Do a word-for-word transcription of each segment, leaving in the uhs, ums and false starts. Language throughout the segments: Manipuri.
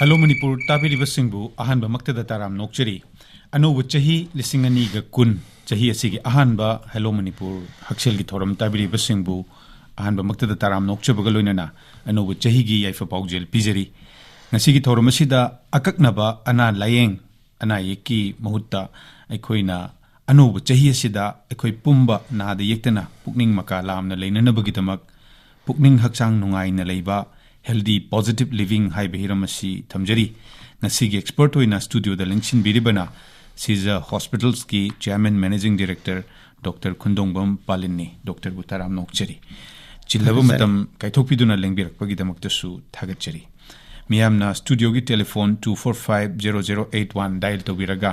ꯍꯜꯂꯣ ꯃꯅꯤꯄꯨꯔ ꯇꯥꯕꯤꯔꯤꯕꯁꯤꯡꯕꯨ ꯑꯍꯥꯟꯕꯃꯛꯇꯗ ꯇꯔꯥꯝꯅ ꯑꯣꯛꯆꯔꯤ꯫ ꯑꯅꯧꯕ ꯆꯍꯤ ꯂꯤꯁꯤꯡ ꯑꯅꯤꯒ ꯀꯨꯟ, ꯆꯍꯤ ꯑꯁꯤꯒꯤ ꯑꯍꯥꯟꯕ ꯍꯜꯂꯣ ꯃꯅꯤꯄꯨꯔ ꯍꯛꯁꯦꯜꯒꯤ ꯊꯧꯔꯝ ꯇꯥꯕꯤꯔꯤꯕꯁꯤꯡꯕꯨ ꯑꯍꯥꯟꯕꯃꯛꯇꯗ ꯇꯔꯥꯝꯅ ꯑꯣꯛꯆꯕꯒ ꯂꯣꯏꯅꯅ ꯑꯅꯧꯕ ꯆꯍꯤꯒꯤ ꯌꯥꯏꯐ ꯄꯥꯎꯖꯦꯜ ꯄꯤꯖꯔꯤ꯫ ꯉꯁꯤꯒꯤ ꯊꯧꯔꯝ ꯑꯁꯤꯗ ꯑꯀꯛꯅꯕ ꯑꯅꯥ ꯂꯥꯌꯦꯡ, ꯑꯅꯥ ꯑꯌꯦꯛꯀꯤ ꯃꯍꯨꯠꯇ ꯑꯩꯈꯣꯏꯅ ꯑꯅꯧꯕ ꯆꯍꯤ ꯑꯁꯤꯗ ꯑꯩꯈꯣꯏ ꯄꯨꯝꯕ ꯅꯥꯗ ꯌꯦꯛꯇꯅ ꯄꯨꯛꯅꯤꯡ ꯃꯀꯥ ꯂꯥꯝꯅ ꯂꯩꯅꯅꯕꯒꯤꯗꯃꯛ ꯄꯨꯛꯅꯤꯡ ꯍꯛꯆꯥꯡ ꯅꯨꯡꯉꯥꯏꯅ ꯂꯩꯕ, healthy positive living ꯍꯥꯏꯕ ꯍꯤꯔꯝ ꯑꯁꯤ ꯊꯝꯖꯔꯤ꯫ ꯉꯁꯤꯒꯤ expert ꯑꯣꯏꯅ studioꯗ ꯂꯦꯡꯁꯤꯟꯕꯤꯔꯤꯕꯅ ꯁꯤꯖ Hospitalsꯀꯤ Chairman Managing Director Doctor ꯈꯨꯟꯗꯣꯡꯕꯝ ꯄꯥꯂꯤꯟꯅꯤ꯫ Doctorꯕꯨ ꯇꯔꯥꯝꯅ ꯑꯣꯛꯆꯔꯤ꯫ ꯆꯤꯜꯂꯕ ꯊꯥꯒꯠꯆꯔꯤ꯫ ꯃꯇꯝ ꯀꯥꯏꯊꯣꯛꯄꯤꯗꯨꯅ ꯂꯦꯡꯕꯤꯔꯛꯄꯒꯤꯗꯃꯛꯇꯁꯨ ꯊꯥꯒꯠꯆꯔꯤ꯫ ꯃꯤꯌꯥꯝꯅ studioꯒꯤ telephone two four five zero zero eight one dial ꯇꯧꯕꯤꯔꯒ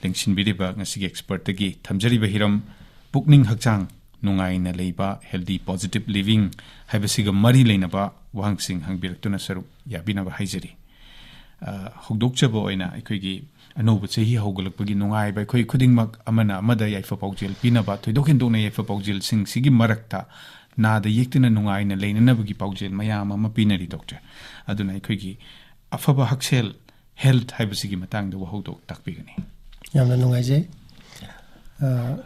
ꯂꯦꯡꯁꯤꯟꯕꯤꯔꯤꯕ ꯉꯁꯤꯒꯤ expertꯇꯒꯤ ꯊꯝꯖꯔꯤꯕ ꯍꯤꯔꯝ ꯄꯨꯛꯅꯤꯡ ꯍꯛꯆꯥꯡ ꯅꯨꯡꯉꯥꯏꯅ ꯂꯩꯕ, healthy positive living ꯍꯥꯏꯕꯁꯤꯒ ꯃꯔꯤ ꯂꯩꯅꯕ ꯋꯥꯍꯪꯁꯤꯡ ꯍꯪꯕꯤꯔꯛꯇꯨꯅ ꯁꯔꯨꯛ ꯌꯥꯕꯤꯅꯕ ꯍꯥꯏꯖꯔꯤ꯫ ꯑ, ꯍꯧꯗꯣꯛꯆꯕ ꯑꯣꯏꯅ ꯑꯩꯈꯣꯏꯒꯤ ꯑꯅꯧꯕ ꯆꯍꯤ ꯍꯧꯒꯠꯂꯛꯄꯒꯤ ꯅꯨꯡꯉꯥꯏꯕ, ꯑꯩꯈꯣꯏ ꯈꯨꯗꯤꯡꯃꯛ ꯑꯃꯅ ꯑꯃꯗ ꯌꯥꯏꯐ ꯄꯥꯎꯖꯦꯜ ꯄꯤꯅꯕ, ꯊꯣꯏꯗꯣꯛ ꯍꯦꯟꯗꯣꯛꯅ ꯌꯥꯏꯐ ꯄꯥꯎꯖꯦꯜꯁꯤꯡꯁꯤꯒꯤ ꯃꯔꯛꯇ ꯅꯥꯗ ꯌꯦꯛꯇꯅ ꯅꯨꯡꯉꯥꯏꯅ ꯂꯩꯅꯅꯕꯒꯤ ꯄꯥꯎꯖꯦꯜ ꯃꯌꯥꯝ ꯑꯃ ꯄꯤꯅꯔꯤ doctor꯫ ꯑꯗꯨꯅ ꯑꯩꯈꯣꯏꯒꯤ ꯑꯐꯕ ꯍꯛꯁꯦꯜ, health ꯍꯥꯏꯕꯁꯤꯒꯤ ꯃꯇꯥꯡꯗ ꯋꯥꯍꯧꯗꯣꯛ ꯇꯥꯛꯄꯤꯒꯅꯤ꯫ ꯌꯥꯝꯅ ꯅꯨꯡꯉꯥꯏꯖꯩ꯫ ꯑ,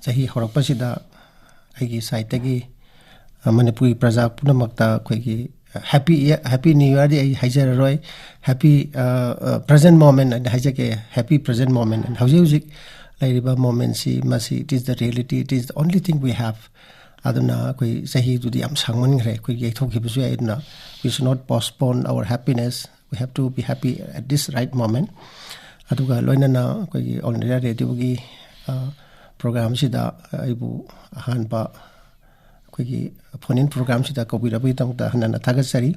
ꯆꯍꯤ ꯍꯧꯔꯛꯄꯁꯤꯗ ꯑꯩꯒꯤ sideꯇꯒꯤ, ꯑ, ꯃꯅꯤꯄꯨꯔꯒꯤ ꯄ꯭ꯔꯖꯥ ꯄꯨꯝꯅꯃꯛꯇ ꯑꯩꯈꯣꯏꯒꯤ happy year, happy new yearꯗꯤ ꯑꯩ ꯍꯥꯏꯖꯔꯔꯣꯏ꯫ Happy, ꯑ, ꯑ, present moment ꯍꯥꯏꯅ ꯍꯥꯏꯖꯒꯦ꯫ Happy present moment ꯍꯥꯏꯅ꯫ ꯍꯧꯖꯤꯛ ꯍꯧꯖꯤꯛ ꯂꯩꯔꯤꯕ momentꯁꯤ, ꯃꯁꯤ, it is the reality, it is the only thing we have꯫ ꯑꯗꯨꯅ ꯑꯩꯈꯣꯏ ꯆꯍꯤꯗꯨꯗꯤ ꯌꯥꯝ ꯁꯥꯡꯃꯟꯈ꯭ꯔꯦ, ꯑꯩꯈꯣꯏ ꯌꯩꯊꯣꯛꯈꯤꯕꯁꯨ ꯌꯥꯏ꯫ ꯑꯗꯨꯅ we should not postpone our happiness, we have to be happy at this right moment꯫ ꯑꯗꯨꯒ ꯂꯣꯏꯅꯅ ꯑꯩꯈꯣꯏꯒꯤ All India Radioꯒꯤ, ꯑ, programꯁꯤꯗ ꯑꯩꯕꯨ ꯑꯍꯥꯟꯕ ꯑꯩꯈꯣꯏꯒꯤ phone-in programꯁꯤꯗ ꯀꯧꯕꯤꯔꯛꯄꯒꯤꯗꯃꯛꯇ ꯍꯟꯅ ꯍꯟꯅ ꯊꯥꯒꯠꯆꯔꯤ꯫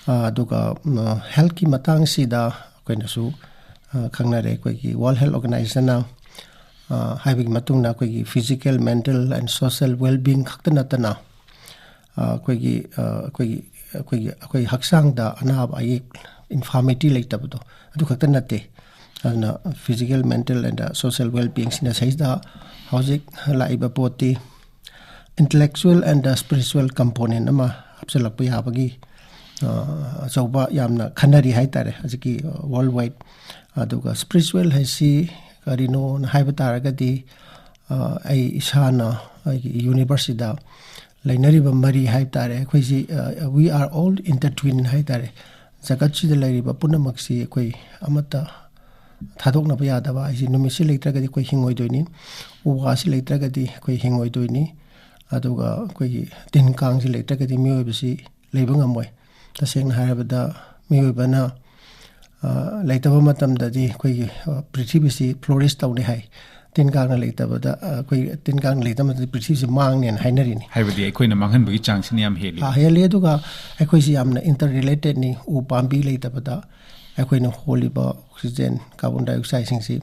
ꯑ, ꯑꯗꯨꯒ, ꯎꯝ, healthꯀꯤ ꯃꯇꯥꯡꯁꯤꯗ ꯑꯩꯈꯣꯏꯅꯁꯨ, ꯑ, ꯈꯪꯅꯔꯦ, ꯑꯩꯈꯣꯏꯒꯤ World Health Organizationꯅ, ꯑ, ꯍꯥꯏꯕꯒꯤ ꯃꯇꯨꯡꯗ ꯑꯩꯈꯣꯏꯒꯤ physical, mental and social well-being ꯈꯛꯇ ꯅꯠꯇꯅ, ꯑ, ꯑꯩꯈꯣꯏꯒꯤ, ꯑ, ꯑꯩꯈꯣꯏꯒꯤ, ꯑꯩꯈꯣꯏꯒꯤ, ꯑꯩꯈꯣꯏ ꯍꯛꯆꯥꯡꯗ ꯑꯅꯥꯕ ꯑꯌꯦꯛ, infirmity ꯂꯩꯇꯕꯗꯣ, ꯑꯗꯨ ꯈꯛꯇ ꯅꯠꯇꯦ꯫ ꯑꯗꯨꯅ physical, mental and social well-beingꯁꯤꯅ ꯁꯤꯗꯩꯁꯤꯗ ꯍꯧꯖꯤꯛ ꯂꯥꯛꯏꯕ ꯄꯣꯠꯇꯤ intellectual and spiritual component ꯑꯃ ꯍꯥꯞꯆꯤꯜꯂꯛꯄ ꯌꯥꯕꯒꯤ ꯑ, ꯑꯆꯧꯕ ꯌꯥꯝꯅ ꯈꯟꯅꯔꯤ ꯍꯥꯏꯇꯥꯔꯦ ꯍꯧꯖꯤꯛꯀꯤ, ꯑ, world wide꯫ ꯑꯗꯨꯒ spiritual ꯍꯥꯏꯁꯤ ꯀꯔꯤꯅꯣꯅ ꯍꯥꯏꯕ ꯇꯥꯔꯒꯗꯤ, ꯑ, ꯑꯩ ꯏꯁꯥꯅ ꯑꯩꯒꯤ universeꯁꯤꯗ ꯂꯩꯅꯔꯤꯕ ꯃꯔꯤ ꯍꯥꯏꯕ ꯇꯥꯔꯦ꯫ ꯑꯩꯈꯣꯏꯁꯤ, ꯑ, we are all intertwined ꯍꯥꯏꯇꯥꯔꯦ꯫ ꯖꯒꯠꯁꯤꯗ ꯂꯩꯔꯤꯕ ꯄꯨꯝꯅꯃꯛꯁꯤ ꯑꯩꯈꯣꯏ ꯑꯃꯠꯇ ꯊꯥꯗꯣꯛꯅꯕ ꯌꯥꯗꯕ ꯍꯥꯏꯁꯤ, ꯅꯨꯃꯤꯠꯁꯤ ꯂꯩꯇ꯭ꯔꯒꯗꯤ ꯑꯩꯈꯣꯏ ꯍꯤꯡꯉꯣꯏꯗꯣꯏꯅꯤ, ꯎ ꯋꯥꯁꯤ ꯂꯩꯇ꯭ꯔꯒꯗꯤ ꯑꯩꯈꯣꯏ ꯍꯤꯡꯉꯣꯏꯗꯣꯏꯅꯤ, ꯑꯗꯨꯒ ꯑꯩꯈꯣꯏꯒꯤ ꯇꯤꯟ ꯀꯥꯡꯁꯤ ꯂꯩꯇ꯭ꯔꯒꯗꯤ ꯃꯤꯑꯣꯏꯕꯁꯤ ꯂꯩꯕ ꯉꯝꯃꯣꯏ꯫ ꯇꯁꯦꯡꯅ ꯍꯥꯏꯔꯕꯗ ꯃꯤꯑꯣꯏꯕꯅ, ꯑ, ꯂꯩꯇꯕ ꯃꯇꯝꯗꯗꯤ ꯑꯩꯈꯣꯏꯒꯤ, ꯑ, ꯄ꯭ꯔꯤꯊꯤꯕꯤꯁꯤ flourish ꯇꯧꯅꯤ ꯍꯥꯏ꯫ ꯇꯤꯟ ꯀꯥꯡꯅ ꯂꯩꯇꯕꯗ, ꯑ, ꯑꯩꯈꯣꯏ ꯇꯤꯟ ꯀꯥꯡꯅ ꯂꯩꯇꯕ ꯃꯇꯝꯗ ꯄ꯭ꯔꯤꯊꯤꯕꯤꯁꯤ ꯃꯥꯡꯅꯦꯅ ꯍꯥꯏꯅꯔꯤꯅꯤ꯫ ꯍꯥꯏꯕꯗꯤ ꯑꯩꯈꯣꯏꯅ ꯃꯥꯡꯍꯟꯕꯒꯤ ꯆꯥꯡꯁꯤꯅ ꯌꯥꯝ ꯍꯦꯜꯂꯤ꯫ ꯑ, ꯍꯦꯜꯂꯤ꯫ ꯑꯗꯨꯒ ꯑꯩꯈꯣꯏꯁꯤ ꯌꯥꯝꯅ interrelatedꯅꯤ꯫ ꯎ ꯄꯥꯝꯕꯤ ꯂꯩꯇꯕꯗ ꯑꯩꯈꯣꯏꯅ ꯍꯣꯜꯂꯤꯕ oxygen, carbon dioxideꯁꯤꯡꯁꯤ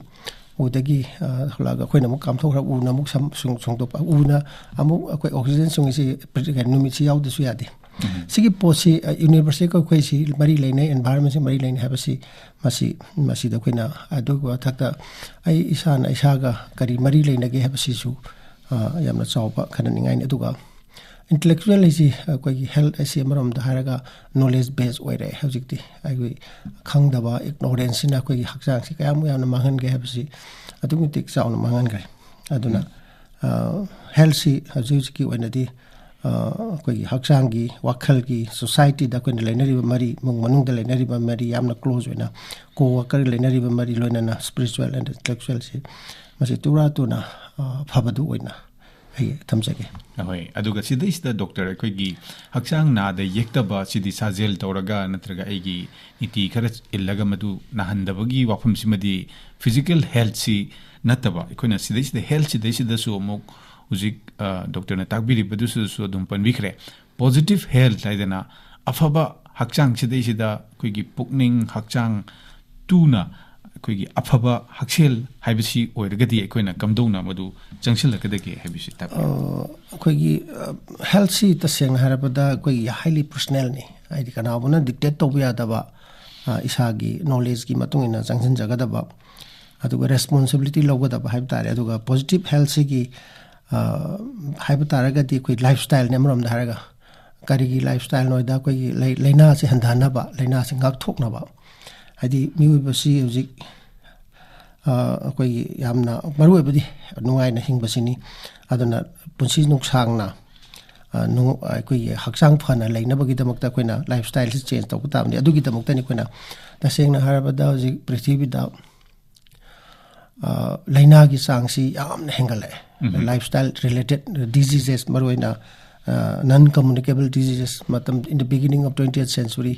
ꯎꯗꯒꯤ, ꯑ, ꯍꯨꯜꯂꯛꯑꯒ ꯑꯩꯈꯣꯏꯅ ꯑꯃꯨꯛ ꯀꯥꯝꯊꯣꯛꯈ꯭ꯔ, ꯎꯅ ꯑꯃꯨꯛ ꯁꯝ-, ꯁꯨꯡ-, ꯁꯨꯡꯗꯣꯛꯄ, ꯎꯅ ꯑꯃꯨꯛ ꯑꯩꯈꯣꯏ oxygen ꯁꯨꯡꯉꯤꯁꯤ ꯄ꯭ꯔꯤ-, ꯀꯩꯅꯣ, ꯅꯨꯃꯤꯠꯁꯤ ꯌꯥꯎꯗꯁꯨ ꯌꯥꯗꯦ꯫ ꯁꯤꯒꯤ ꯄꯣꯠꯁꯤ, ꯑ, universeꯀ ꯑꯩꯈꯣꯏꯁꯤ ꯃꯔꯤ ꯂꯩꯅꯩ, environmentꯁꯤ ꯃꯔꯤ ꯂꯩꯅꯩ ꯍꯥꯏꯕꯁꯤ, ꯃꯁꯤ, ꯃꯁꯤꯗ ꯑꯩꯈꯣꯏꯅ ꯑꯗꯨꯒꯤ ꯃꯊꯛꯇ ꯑꯩ ꯏꯁꯥꯅ ꯏꯁꯥꯒ ꯀꯔꯤ ꯃꯔꯤ ꯂꯩꯅꯒꯦ ꯍꯥꯏꯕꯁꯤꯁꯨ, ꯑ, ꯌꯥꯝꯅ ꯆꯥꯎꯕ ꯈꯟꯅꯅꯤꯡꯉꯥꯏꯅꯤ꯫ ꯑꯗꯨꯒ intellectual ꯍꯥꯏꯁꯤ ꯑꯩꯈꯣꯏꯒꯤ health ꯑꯁꯤ ꯑꯃꯔꯣꯝꯗ ꯍꯥꯏꯔꯒ knowledge base ꯑꯣꯏꯔꯦ ꯍꯧꯖꯤꯛꯇꯤ꯫ ꯑꯩꯈꯣꯏ ꯈꯪꯗꯕ ignoranceꯁꯤꯅ ꯑꯩꯈꯣꯏꯒꯤ ꯍꯛꯆꯥꯡꯁꯤ ꯀꯌꯥꯃꯨꯛ ꯌꯥꯝꯅ ꯃꯥꯡꯍꯟꯒꯦ ꯍꯥꯏꯕꯁꯤ ꯑꯗꯨꯛꯀꯤ ꯃꯇꯤꯛ ꯆꯥꯎꯅ ꯃꯥꯡꯍꯟꯈ꯭ꯔꯦ꯫ ꯑꯗꯨꯅ, ꯎꯝ꯫ ꯑ, healthꯁꯤ ꯍꯧꯖꯤꯛ ꯍꯧꯖꯤꯛꯀꯤ ꯑꯣꯏꯅꯗꯤ, ꯑ, ꯑꯩꯈꯣꯏꯒꯤ ꯍꯛꯆꯥꯡꯒꯤ, ꯋꯥꯈꯜꯒꯤ, societyꯗ ꯑꯩꯈꯣꯏꯅ ꯂꯩꯅꯔꯤꯕ ꯃꯔꯤ, ꯏꯃꯨꯡ ꯃꯅꯨꯡꯗ ꯂꯩꯅꯔꯤꯕ ꯃꯔꯤ, ꯌꯥꯝꯅ close ꯑꯣꯏꯅ co-worker ꯂꯩꯅꯔꯤꯕ ꯃꯔꯤ, ꯂꯣꯏꯅꯅ spiritual and intellectualꯁꯤ, ꯃꯁꯤ ꯇꯨꯔꯥ ꯇꯨꯅ, ꯑ, ꯐꯕꯗꯨ ꯑꯣꯏꯅ ꯑꯩ ꯊꯝꯖꯒꯦ꯫ ꯑꯍꯣꯏ, ꯑꯗꯨꯒ ꯁꯤꯗꯩꯁꯤꯗ doctor, ꯑꯩꯈꯣꯏꯒꯤ ꯍꯛꯆꯥꯡ ꯅꯥꯗ ꯌꯦꯛꯇꯕ ꯁꯤꯗꯤ ꯁꯥꯖꯦꯜ ꯇꯧꯔꯒ ꯅꯠꯇ꯭ꯔꯒ ꯑꯩꯒꯤ ꯅꯤꯇꯤ ꯈꯔ ꯏꯜꯂꯒ ꯃꯗꯨ ꯅꯥꯍꯟꯗꯕꯒꯤ ꯋꯥꯐꯝꯁꯤꯃꯗꯤ physical healthꯁꯤ ꯅꯠꯇꯕ, ꯑꯩꯈꯣꯏꯅ ꯁꯤꯗꯩꯁꯤꯗ health ꯁꯤꯗꯩꯁꯤꯗꯁꯨ ꯑꯃꯨꯛ ꯍꯧꯖꯤꯛ, ꯑ, doctorꯅ ꯇꯥꯛꯄꯤꯔꯤꯕꯗꯨꯁꯨ ꯑꯗꯨꯝ ꯄꯟꯕꯤꯈ꯭ꯔꯦ꯫ Positive health ꯍꯥꯏꯗꯅ ꯑꯐꯕ ꯍꯛꯆꯥꯡ ꯁꯤꯗꯩꯁꯤꯗ ꯑꯩꯈꯣꯏꯒꯤ ꯄꯨꯛꯅꯤꯡ, ꯍꯛꯆꯥꯡ ꯇꯨꯅ ꯑꯩꯈꯣꯏꯒꯤ ꯑꯐꯕ ꯍꯛꯁꯦꯜ ꯍꯥꯏꯕꯁꯤ ꯑꯣꯏꯔꯒꯗꯤ ꯑꯩꯈꯣꯏꯅ ꯀꯝꯗꯧꯅ ꯃꯗꯨ ꯆꯪꯁꯤꯜꯂꯛꯀꯗꯒꯦ ꯍꯥꯏꯕꯁꯤ ꯇꯥꯛꯄꯤꯌꯨ꯫ ꯑ, ꯑꯩꯈꯣꯏꯒꯤ, ꯑ, healthꯁꯤ ꯇꯁꯦꯡꯅ ꯍꯥꯏꯔꯕꯗ ꯑꯩꯈꯣꯏꯒꯤ highly personalꯅꯤ꯫ ꯍꯥꯏꯗꯤ ꯀꯅꯥꯒꯨꯝꯕꯅ dictate ꯇꯧꯕ ꯌꯥꯗꯕ, ꯑ, ꯏꯁꯥꯒꯤ knowledgeꯀꯤ ꯃꯇꯨꯡ ꯏꯟꯅ ꯆꯪꯁꯤꯟꯖꯒꯗꯕ, ꯑꯗꯨꯒ responsibility ꯂꯧꯒꯗꯕ ꯍꯥꯏꯕ ꯇꯥꯔꯦ꯫ ꯑꯗꯨꯒ positive healthꯁꯤꯒꯤ, ꯑ, ꯍꯥꯏꯕ ꯇꯥꯔꯒꯗꯤ ꯑꯩꯈꯣꯏ lifestyleꯅꯤ ꯑꯃꯔꯣꯝꯗ ꯍꯥꯏꯔꯒ꯫ ꯀꯔꯤꯒꯤ ꯂꯥꯏꯐ ꯁ꯭ꯇꯥꯏꯜꯅꯣ ꯍꯥꯏꯗ ꯑꯩꯈꯣꯏꯒꯤ ꯂꯩ- ꯂꯥꯏꯅꯥꯁꯤ ꯍꯟꯊꯍꯟꯅꯕ, ꯂꯥꯏꯅꯥꯁꯤ ꯉꯥꯛꯊꯣꯛꯅꯕ꯫ ꯍꯥꯏꯗꯤ ꯃꯤꯑꯣꯏꯕꯁꯤ ꯍꯧꯖꯤꯛ ꯑ, ꯑꯩꯈꯣꯏꯒꯤ ꯌꯥꯝꯅ ꯃꯔꯨ ꯑꯣꯏꯕꯗꯤ ꯅꯨꯡꯉꯥꯏꯅ ꯍꯤꯡꯕꯁꯤꯅꯤ꯫ ꯑꯗꯨꯅ ꯄꯨꯟꯁꯤ ꯅꯨꯡꯁꯥꯡꯅ ꯑ, ꯅꯨꯡ- ꯑꯩꯈꯣꯏꯒꯤ ꯍꯛꯆꯥꯡ ꯐꯅ ꯂꯩꯅꯕꯒꯤꯗꯃꯛꯇ ꯑꯩꯈꯣꯏꯅ ꯂꯥꯏꯐ ꯁ꯭ꯇꯥꯏꯜꯁꯤ ꯆꯦꯟꯖ ꯇꯧꯕ ꯇꯥꯕꯅꯤ꯫ ꯑꯗꯨꯒꯤꯗꯃꯛꯇꯅꯤ ꯑꯩꯈꯣꯏꯅ ꯇꯁꯦꯡꯅ ꯍꯥꯏꯔꯕꯗ ꯍꯧꯖꯤꯛ ꯄ꯭ꯔꯤꯊꯤꯕꯤꯗ ꯑ, ꯂꯥꯏꯅꯥꯒꯤ ꯆꯥꯡꯁꯤ ꯌꯥꯝꯅ ꯍꯦꯟꯒꯠꯂꯛꯑꯦ꯫ ꯂꯥꯏꯐ ꯁ꯭ꯇꯥꯏꯜ ꯔꯤꯂꯦꯇꯦꯠ ꯗꯤꯖꯤꯖꯦꯁ, ꯃꯔꯨꯑꯣꯏꯅ ꯅꯟ ꯀꯝꯃꯨꯅꯤꯀꯦꯕꯜ ꯗꯤꯖꯤꯖꯦꯁ꯫ ꯃꯇꯝ in the beginning of twentieth century,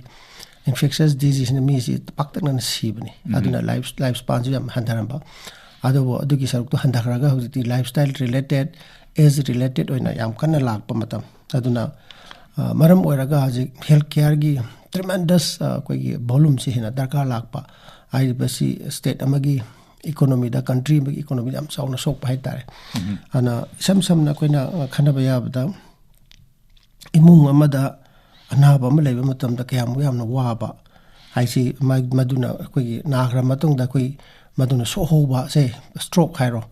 ꯏꯟꯐꯦꯛꯁꯁ ꯗꯤꯖꯤꯖꯅ ꯃꯤꯁꯤ ꯄꯥꯛꯇꯛꯅꯅ ꯁꯤꯕꯅꯤ꯫ ꯑꯗꯨꯅ ꯂꯥꯏꯐ ꯂꯥꯏꯐ ꯁ꯭ꯄꯥꯟꯁꯨ ꯌꯥꯝ ꯍꯟꯊꯔꯝꯕ꯫ ꯑꯗꯨꯕꯨ ꯑꯗꯨꯒꯤ ꯁꯔꯨꯛꯇꯣ ꯍꯟꯊꯈ꯭ꯔꯒ ꯍꯧꯖꯤꯛꯇꯤ lifestyle related, age related ꯑꯣꯏꯅ ꯌꯥꯝ ꯀꯟꯅ ꯂꯥꯛꯄ ꯃꯇꯝ꯫ ꯑꯗꯨꯅ ꯑ, ꯃꯔꯝ ꯑꯣꯏꯔꯒ ꯍꯧꯖꯤꯛ ꯍꯦꯜꯊ ꯀꯦꯌꯔꯒꯤ ꯇ꯭ꯔꯤꯃꯦꯟꯗꯁ ꯑꯩꯈꯣꯏꯒꯤ ꯚꯣꯂꯨꯝꯁꯤ ꯍꯦꯟꯅ ꯗꯔꯀꯥꯔ ꯂꯥꯛꯄ꯫ ꯍꯥꯏꯔꯤꯕꯁꯤ ꯁ꯭ꯇꯦꯠ ꯑꯃꯒꯤ ꯏꯀꯣꯅꯣꯃꯤꯗ, ꯀꯟꯇ꯭ꯔꯤ ꯑꯃꯒꯤ ꯏꯀꯣꯅꯣꯃꯤꯗ ꯌꯥꯝ ꯆꯥꯎꯅ ꯁꯣꯛꯄ ꯍꯥꯏꯇꯥꯔꯦ꯫ ꯑꯗꯨꯅ ꯏꯁꯝ ꯁꯝꯅ ꯑꯩꯈꯣꯏꯅ ꯈꯟꯅꯕ ꯌꯥꯕꯗ, ꯏꯃꯨꯡ ꯑꯃꯗ ꯑꯅꯥꯕ ꯑꯃ ꯂꯩꯕ ꯃꯇꯝꯗ ꯀꯌꯥꯃꯨꯛ ꯌꯥꯝꯅ ꯋꯥꯕ ꯍꯥꯏꯁꯤ, ꯃ- ꯃꯗꯨꯅ ꯑꯩꯈꯣꯏꯒꯤ ꯅꯥꯈ꯭ꯔ ꯃꯇꯨꯡꯗ ꯑꯩꯈꯣꯏ ꯃꯗꯨꯅ ꯁꯣꯛꯍꯧꯕꯁꯦ, ꯁ꯭ꯇ꯭ꯔꯣꯛ ꯍꯥꯏꯔꯣ,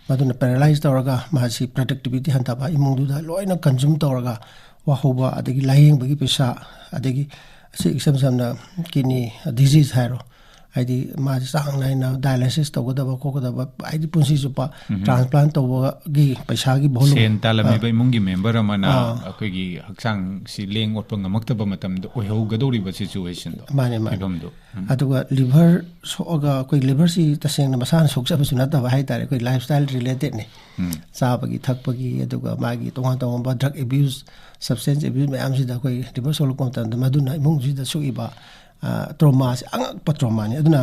ꯃꯗꯨꯅ ꯄꯦꯔꯥꯂꯥꯏꯁ ꯇꯧꯔꯒ ꯃꯥꯁꯤ ꯄ꯭ꯔꯗꯛꯇꯤꯕꯤꯇꯤ ꯍꯟꯊꯕ, ꯏꯃꯨꯡꯗꯨꯗ ꯂꯣꯏꯅ ꯀꯟꯖꯨꯝ ꯇꯧꯔꯒ ꯋꯥꯍꯧꯕ, ꯑꯗꯒꯤ ꯂꯥꯏꯌꯦꯡꯕꯒꯤ ꯄꯩꯁꯥ, ꯑꯗꯒꯤ ꯑꯁꯤ ꯏꯁꯝ ꯁꯝꯅ ꯀꯤꯗꯅꯤ ꯗꯤꯖꯤꯖ ꯍꯥꯏꯔꯣ, ꯍꯥꯏꯗꯤ ꯃꯥꯁꯤ ꯆꯥꯡ ꯅꯥꯏꯅ ꯗꯥꯏꯂꯥꯏꯁꯤꯁ ꯇꯧꯒꯗꯕ ꯈꯣꯠꯀꯗꯕ, ꯍꯥꯏꯗꯤ ꯄꯨꯟꯁꯤ ꯆꯨꯞꯄ ꯇ꯭ꯔꯥꯟꯁꯄ꯭ꯂꯥꯟ ꯇꯧꯕꯒꯤ ꯄꯩꯁꯥꯒꯤ ꯚꯣꯂꯨꯝ, ꯁꯦꯟ ꯇꯥꯜꯂꯝꯃꯤꯕ ꯏꯃꯨꯡꯒꯤ ꯃꯦꯝꯕꯔ ꯑꯃꯅ ꯑꯥ꯫ ꯑꯩꯈꯣꯏꯒꯤ ꯍꯛꯆꯥꯡꯁꯤ ꯂꯦꯡ ꯑꯣꯠꯄ ꯉꯝꯃꯛꯇꯕ ꯃꯇꯝꯗ ꯑꯣꯏꯍꯧꯒꯗꯧꯔꯤꯕ ꯁꯤꯆꯨꯋꯦꯁꯟꯗꯣ, ꯃꯥꯅꯦ, ꯃꯥꯅꯦ꯫ ꯐꯤꯕꯝꯗꯣ꯫ ꯎꯝ꯫ ꯑꯗꯨꯒ ꯂꯤꯚꯔ ꯁꯣꯛꯑꯒ, ꯑꯩꯈꯣꯏ ꯂꯤꯚꯔꯁꯤ ꯇꯁꯦꯡꯅ ꯃꯁꯥꯅ ꯁꯣꯛꯆꯕꯁꯨ ꯅꯠꯇꯕ ꯍꯥꯏꯇꯥꯔꯦ, ꯑꯩꯈꯣꯏ ꯂꯥꯏꯐ ꯁ꯭ꯇꯥꯏꯜ ꯔꯤꯂꯦꯇꯦꯠꯅꯤ꯫ ꯎꯝ꯫ ꯆꯥꯕꯒꯤ ꯊꯛꯄꯒꯤ, ꯑꯗꯨꯒ ꯃꯥꯒꯤ ꯇꯣꯉꯥꯟ ꯇꯣꯉꯥꯟꯕ ꯗ꯭ꯔꯒ ꯑꯦꯕ꯭ꯌꯨꯁ, ꯁꯕꯁꯇꯦꯟꯁ ꯑꯦꯕ꯭ꯌꯨꯁ ꯃꯌꯥꯝꯁꯤꯗ ꯑꯩꯈꯣꯏ ꯂꯤꯚꯔ ꯁꯣꯛꯂꯛꯄ ꯃꯇꯝꯗ ꯃꯗꯨꯅ ꯏꯃꯨꯡꯁꯤꯗ ꯁꯣꯛꯏꯕ, ꯑ, ꯇ꯭ꯔꯣꯃꯥꯁꯤ ꯑꯉꯛꯄ ꯇ꯭ꯔꯣꯃꯥꯅꯤ꯫ ꯑꯗꯨꯅ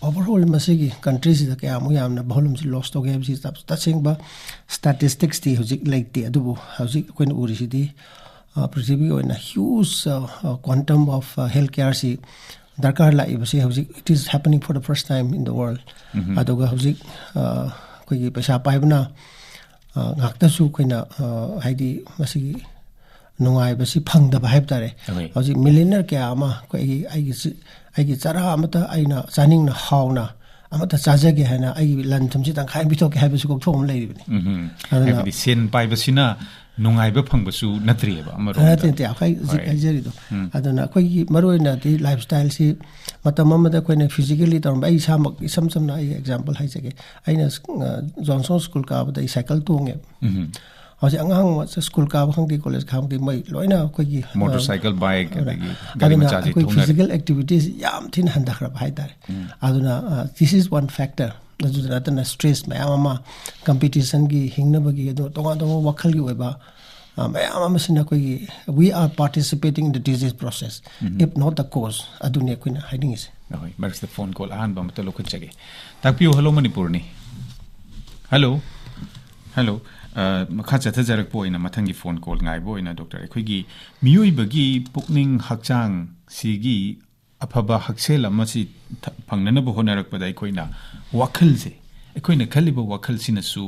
ꯑꯣꯚꯔꯑꯣꯜ ꯃꯁꯤꯒꯤ ꯀꯟꯇ꯭ꯔꯤꯁꯤꯗ ꯀꯌꯥꯃꯨꯛ ꯌꯥꯝꯅ ꯚꯣꯂꯨꯝꯁꯤ ꯂꯣꯁ ꯇꯧꯒꯦ ꯍꯥꯏꯕꯁꯤ ꯇ- ꯇꯁꯦꯡꯕ ꯁ꯭ꯇꯦꯇꯤꯁꯇꯤꯛꯁꯇꯤ ꯍꯧꯖꯤꯛ ꯂꯩꯇꯦ꯫ ꯑꯗꯨꯕꯨ ꯍꯧꯖꯤꯛ ꯑꯩꯈꯣꯏꯅ ꯎꯔꯤꯁꯤꯗꯤ, ꯑ, ꯄ꯭ꯔꯤꯊꯤꯕꯤꯒꯤ ꯑꯣꯏꯅ ꯍ꯭ꯌꯨꯖ, ꯑ, ꯑ, ꯀ꯭ꯋꯥꯟꯇꯝ ꯑꯣꯐ, ꯑ, ꯍꯦꯜꯊ ꯀꯦꯌꯔꯁꯤ ꯗꯔꯀꯥꯔ ꯂꯥꯛꯏꯕꯁꯤ ꯍꯧꯖꯤꯛ, it is happening for the first time in the world꯫ ꯑꯗꯨꯒ ꯍꯧꯖꯤꯛ, ꯑ, ꯑꯩꯈꯣꯏꯒꯤ ꯄꯩꯁꯥ ꯄꯥꯏꯕꯅ, ꯑ, ꯉꯥꯛꯇꯁꯨ ꯑꯩꯈꯣꯏꯅ, ꯑ, ꯍꯥꯏꯗꯤ ꯃꯁꯤꯒꯤ ꯅꯨꯡꯉꯥꯏꯕꯁꯤ ꯐꯪꯗꯕ ꯍꯥꯏꯕ ꯇꯥꯔꯦ꯫ ꯍꯣꯏ꯫ ꯍꯧꯖꯤꯛ ꯃꯤꯂꯤꯅꯔ ꯀꯌꯥ ꯑꯃ ꯑꯩꯈꯣꯏꯒꯤ, ꯑꯩꯒꯤ ꯆꯤ-, ꯑꯩꯒꯤ ꯆꯔꯥ ꯑꯃꯠꯇ ꯑꯩꯅ ꯆꯥꯅꯤꯡꯅ ꯍꯥꯎꯅ ꯑꯃꯠꯇ ꯆꯥꯖꯒꯦ ꯍꯥꯏꯅ ꯑꯩꯒꯤ ꯂꯟ ꯊꯨꯝꯁꯤ ꯇꯪꯈꯥꯏ ꯑꯃ ꯄꯤꯊꯣꯛꯀꯦ ꯍꯥꯏꯕꯁꯨ ꯀꯣꯛꯊꯣꯛ ꯑꯃ ꯂꯩꯔꯤꯕꯅꯤ꯫ ꯎꯝ꯫ ꯑꯗꯨꯅ ꯍꯥꯏꯕꯗꯤ ꯁꯦꯟ ꯄꯥꯏꯕꯁꯤꯅ ꯅꯨꯡꯉꯥꯏꯕ ꯐꯪꯕꯁꯨ ꯅꯠꯇ꯭ꯔꯤꯑꯕ ꯑꯃꯔꯣꯝꯗ꯫ ꯅꯠꯇꯦ, ꯅꯠꯇꯦ, ꯑꯩꯈꯣꯏ ꯍꯧꯖꯤꯛ ꯍꯣꯏ꯫ ꯍꯥꯏꯖꯔꯤꯗꯣ꯫ ꯎꯝ꯫ ꯑꯗꯨꯅ ꯑꯩꯈꯣꯏꯒꯤ ꯃꯔꯨꯑꯣꯏꯅꯗꯤ lifestyle ꯁꯤ ꯃꯇꯝ ꯑꯃꯗ ꯑꯩꯈꯣꯏꯅ physically ꯇꯧꯔꯝꯕ, ꯑꯩ ꯏꯁꯥꯃꯛ ꯏꯁꯝ ꯁꯝꯅ ꯑꯩ example ꯍꯥꯏꯖꯒꯦ꯫ ꯑꯩꯅ, ꯑ, Johnson school ꯀꯥꯕꯗ ꯑꯩ cycle ꯇꯣꯡꯉꯦꯕ꯫ ꯎꯝ꯫ ꯍꯧꯖꯤꯛ ꯑꯉꯥꯡ ꯃꯆꯥ school ꯀꯥꯕ ꯈꯪꯗꯦ, college ꯀꯥꯕ ꯈꯪꯗꯦ, ꯃꯣꯏ ꯂꯣꯏꯅ ꯑꯩꯈꯣꯏꯒꯤ, ꯑ, Motorcycle, bike, ꯑꯗꯨꯅ ꯑꯗꯒꯤ ꯒꯥꯔꯤ ꯑꯗꯨꯅ ꯃꯆꯥꯁꯦ ꯑꯩꯈꯣꯏ ꯊꯧꯅꯔꯦ꯫ Physical activities ꯌꯥꯝ ꯊꯤꯅ ꯍꯟꯊꯈ꯭ꯔꯕ ꯍꯥꯏꯇꯥꯔꯦ꯫ ꯎꯝ꯫ ꯑꯗꯨꯅ, ꯑ, this is one factor꯫ ꯑꯗꯨꯗ ꯅꯠꯇꯅ stress ꯃꯌꯥꯝ ꯑꯃ, competition ꯒꯤ ꯍꯤꯡꯅꯕꯒꯤ, ꯑꯗꯨ ꯇꯣꯉꯥꯟ ꯇꯣꯉꯥꯟꯕ ꯋꯥꯈꯜꯒꯤ ꯑꯣꯏꯕ, ꯑ, ꯃꯌꯥꯝ ꯑꯃꯁꯤꯅ ꯑꯩꯈꯣꯏꯒꯤ, "We are participating in the disease process, um. If not the cause", ꯑꯗꯨꯅꯤ ꯑꯩꯈꯣꯏꯅ ꯍꯥꯏꯅꯤꯡꯉꯤꯁꯦ꯫ ꯍꯣꯏ, ꯃꯔꯛꯁꯤꯗ phone call ꯑꯍꯥꯟꯕ ꯑꯃꯠꯇ ꯂꯧꯈꯠꯆꯒꯦ꯫ ꯇꯥꯛꯄꯤꯌꯨ, hello ꯃꯅꯤꯄꯨꯔꯅꯤ꯫ Hello꯫ Hello꯫ ꯑ, ꯃꯈꯥ ꯆꯠꯊꯖꯔꯛꯄ ꯑꯣꯏꯅ ꯃꯊꯪꯒꯤ phone call ꯉꯥꯏꯕ ꯑꯣꯏꯅ, doctor, ꯑꯩꯈꯣꯏꯒꯤ ꯃꯤꯑꯣꯏꯕꯒꯤ ꯄꯨꯛꯅꯤꯡ ꯍꯛꯆꯥꯡꯁꯤꯒꯤ ꯑꯐꯕ ꯍꯛꯁꯦꯜ ꯑꯃꯁꯤ ꯊ-, ꯐꯪꯅꯅꯕ ꯍꯣꯠꯅꯔꯛꯄꯗ ꯑꯩꯈꯣꯏꯅ ꯋꯥꯈꯜꯁꯦ, ꯑꯩꯈꯣꯏꯅ ꯈꯜꯂꯤꯕ ꯋꯥꯈꯜꯁꯤꯅꯁꯨ,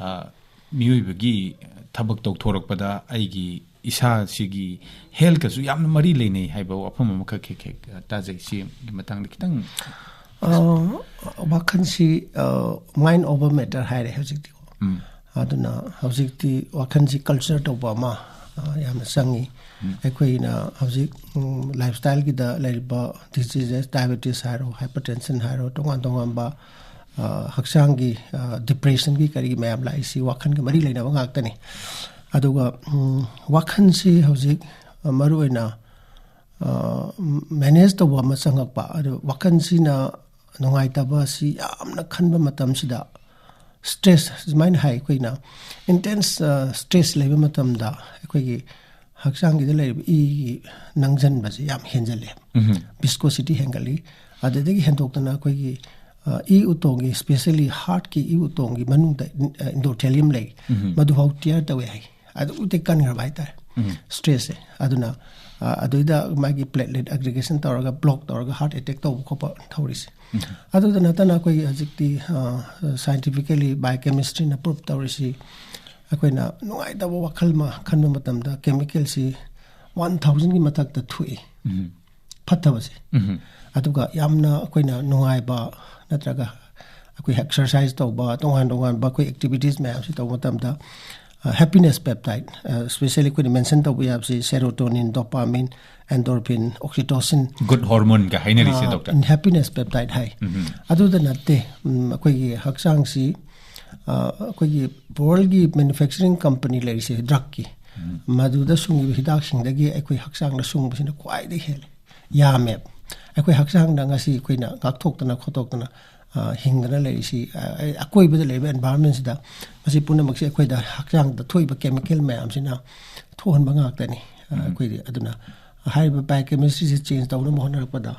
ꯑ, ꯃꯤꯑꯣꯏꯕꯒꯤ ꯊꯕꯛ ꯇꯧꯊꯣꯔꯛꯄꯗ ꯑꯩꯒꯤ ꯏꯁꯥꯁꯤꯒꯤ health ꯀꯁꯨ ꯌꯥꯝꯅ ꯃꯔꯤ ꯂꯩꯅꯩ ꯍꯥꯏꯕ ꯋꯥꯐꯝ ꯑꯃꯈꯛ ꯍꯦꯛ ꯍꯦꯛ, ꯑ, ꯇꯥꯖꯩ꯫ ꯁꯤꯒꯤ ꯃꯇꯥꯡꯗ ꯈꯤꯇꯪ꯫ ꯑ, ꯋꯥꯈꯜꯁꯤ, ꯑ, mind over matter ꯍꯥꯏꯔꯦ ꯍꯧꯖꯤꯛꯇꯤꯀꯣ꯫ ꯎꯝ꯫ ꯑꯗꯨꯅ ꯍꯧꯖꯤꯛꯇꯤ ꯋꯥꯈꯜꯁꯤ culture ꯇꯧꯕ ꯑꯃ, ꯑ, ꯌꯥꯝꯅ ꯆꯪꯉꯤ꯫ ꯎꯝ꯫ ꯑꯩꯈꯣꯏꯅ ꯍꯧꯖꯤꯛ, ꯎꯝ, lifestyle ꯒꯤꯗ ꯂꯩꯔꯤꯕ diseases, diabetes ꯍꯥꯏꯔꯣ, hypertension ꯍꯥꯏꯔꯣ, ꯇꯣꯉꯥꯟ ꯇꯣꯉꯥꯟꯕ, ꯑ, ꯍꯛꯆꯥꯡꯒꯤ, ꯑ, depression ꯒꯤ ꯀꯔꯤꯒꯤ ꯃꯌꯥꯝ ꯂꯥꯛꯏꯁꯤ ꯋꯥꯈꯜꯒ ꯃꯔꯤ ꯂꯩꯅꯕ ꯉꯥꯛꯇꯅꯤ꯫ ꯑꯗꯨꯒ, ꯎꯝ, ꯋꯥꯈꯜꯁꯤ ꯍꯧꯖꯤꯛ, ꯑ, ꯃꯔꯨꯑꯣꯏꯅ, ꯑ, manage ꯇꯧꯕ ꯑꯃ ꯆꯪꯉꯛꯄ꯫ ꯑꯗꯨ ꯋꯥꯈꯜꯁꯤꯅ ꯅꯨꯡꯉꯥꯏꯇꯕ ꯑꯁꯤ ꯌꯥꯝꯅ ꯈꯟꯕ ꯃꯇꯝꯁꯤꯗ stress, ꯁꯨꯃꯥꯏꯅ ꯍꯥꯏ ꯑꯩꯈꯣꯏꯅ, intense, ꯑ, stress ꯂꯩꯕ ꯃꯇꯝꯗ ꯑꯩꯈꯣꯏꯒꯤ ꯍꯛꯆꯥꯡꯒꯤꯗ ꯂꯩꯔꯤꯕ ꯏꯒꯤ ꯅꯪꯁꯤꯟꯕꯁꯦ ꯌꯥꯝ ꯍꯦꯟꯖꯜꯂꯦ꯫ ꯎꯝ꯫ Viscosity ꯍꯦꯟꯒꯠꯂꯤ꯫ ꯑꯗꯨꯗꯒꯤ ꯍꯦꯟꯗꯣꯛꯇꯅ ꯑꯩꯈꯣꯏꯒꯤ, ꯑ, ꯏ ꯎꯇꯣꯡꯒꯤ, specially heart ꯀꯤ ꯏ ꯎꯇꯣꯡꯒꯤ ꯃꯅꯨꯡꯗ, ꯑ, endothelium ꯂꯩ꯫ ꯎꯝ꯫ ꯃꯗꯨꯐꯥꯎ tear ꯇꯧꯋꯦ ꯍꯥꯏ꯫ ꯑꯗꯨꯛꯀꯤ ꯃꯇꯤꯛ ꯀꯟꯈ꯭ꯔꯕ ꯍꯥꯏꯇꯥꯔꯦ꯫ ꯎꯝ꯫ Stress ꯁꯦ꯫ ꯑꯗꯨꯅ, ꯑ, ꯑꯗꯨꯏꯗ ꯃꯥꯒꯤ platelet aggregation ꯇꯧꯔꯒ block ꯇꯧꯔꯒ heart attack ꯇꯧꯕ ꯈꯣꯠꯄ ꯊꯧꯔꯤꯁꯦ꯫ ꯎꯝ꯫ ꯑꯗꯨꯗ ꯅꯠꯇꯅ ꯑꯩꯈꯣꯏꯒꯤ ꯍꯧꯖꯤꯛꯇꯤ, ꯑ, scientifically biochemistry ꯅ proof ꯇꯧꯔꯤꯁꯤ, ꯑꯩꯈꯣꯏꯅ ꯅꯨꯡꯉꯥꯏꯇꯕ ꯋꯥꯈꯜ ꯑꯃ ꯈꯟꯕ ꯃꯇꯝꯗ chemical ꯁꯤ one thousand ꯒꯤ ꯃꯊꯛꯇ ꯊꯣꯛꯏ꯫ ꯎꯝ꯫ ꯐꯠꯇꯕꯁꯦ꯫ ꯎꯝ꯫ ꯑꯗꯨꯒ ꯌꯥꯝꯅ ꯑꯩꯈꯣꯏꯅ ꯅꯨꯡꯉꯥꯏꯕ ꯅꯠꯇ꯭ꯔꯒ ꯑꯩꯈꯣꯏ exercise ꯇꯧꯕ, ꯇꯣꯉꯥꯟ ꯇꯣꯉꯥꯟꯕ ꯑꯩꯈꯣꯏ activities ꯃꯌꯥꯝꯁꯤ ꯇꯧꯕ ꯃꯇꯝꯗ, ꯍꯦꯄꯤꯅꯦꯁ ꯄꯦꯞꯇꯥꯏꯠ, ꯁ꯭ꯄꯦꯁꯦꯜꯂꯤ ꯑꯩꯈꯣꯏꯅ ꯃꯦꯟꯁꯟ ꯇꯧꯕ ꯌꯥꯕꯁꯤ serotonin, dopamine, endorphin, oxytocin, good ꯍꯣꯔꯃꯣꯟꯒ ꯍꯥꯏꯅꯔꯤꯁꯦ ꯗꯣꯛꯇꯔ꯫ ꯍꯦꯄꯤꯅꯦꯁ ꯄꯦꯞꯇꯥꯏꯠ ꯍꯥꯏ꯫ ꯑꯗꯨꯗ ꯅꯠꯇꯦ, ꯎꯝ, ꯑꯩꯈꯣꯏꯒꯤ ꯍꯛꯆꯥꯡꯁꯤ, ꯑ, ꯑꯩꯈꯣꯏꯒꯤ ꯋꯥꯔꯜꯒꯤ ꯃꯦꯅꯨꯐꯦꯛꯆꯔꯤꯡ ꯀꯝꯄꯅꯤ ꯂꯩꯔꯤꯁꯦ ꯗ꯭ꯔꯛꯀꯤ, ꯃꯗꯨꯗ ꯁꯨꯡꯉꯤꯕ ꯍꯤꯗꯥꯛꯁꯤꯡꯗꯒꯤ ꯑꯩꯈꯣꯏ ꯍꯛꯆꯥꯡꯗ ꯁꯨꯡꯕꯁꯤꯅ ꯈ꯭ꯋꯥꯏꯗꯒꯤ ꯍꯦꯜꯂꯦ, ꯌꯥꯝꯃꯦꯕ꯫ ꯑꯩꯈꯣꯏ ꯍꯛꯆꯥꯡꯗ ꯉꯁꯤ ꯑꯩꯈꯣꯏꯅ ꯉꯥꯛꯊꯣꯛꯇꯅ ꯈꯣꯠꯇꯣꯛꯇꯅ, ꯑ, ꯍꯤꯡꯗꯅ ꯂꯩꯔꯤꯁꯤ, ꯑ, ꯑꯩ-, ꯑꯀꯣꯏꯕꯗ ꯂꯩꯔꯤꯕ ꯑꯦꯟꯚꯥꯏꯔꯟꯃꯦꯟꯁꯤꯗ ꯃꯁꯤ ꯄꯨꯝꯅꯃꯛꯁꯦ ꯑꯩꯈꯣꯏꯗ ꯍꯛꯆꯥꯡꯗ ꯊꯣꯛꯏꯕ ꯀꯦꯃꯤꯀꯦꯜ ꯃꯌꯥꯝꯁꯤꯅ ꯊꯣꯛꯍꯟꯕ ꯉꯥꯛꯇꯅꯤ꯫ ꯑ, ꯑꯩꯈꯣꯏꯗꯤ ꯑꯗꯨꯅ ꯍꯥꯏꯔꯤꯕ ꯕꯥꯏꯑꯣꯀꯦꯃꯤꯁꯇ꯭ꯔꯤꯁꯦ ꯆꯦꯟꯖ ꯇꯧꯅꯕ ꯍꯣꯠꯅꯔꯛꯄꯗ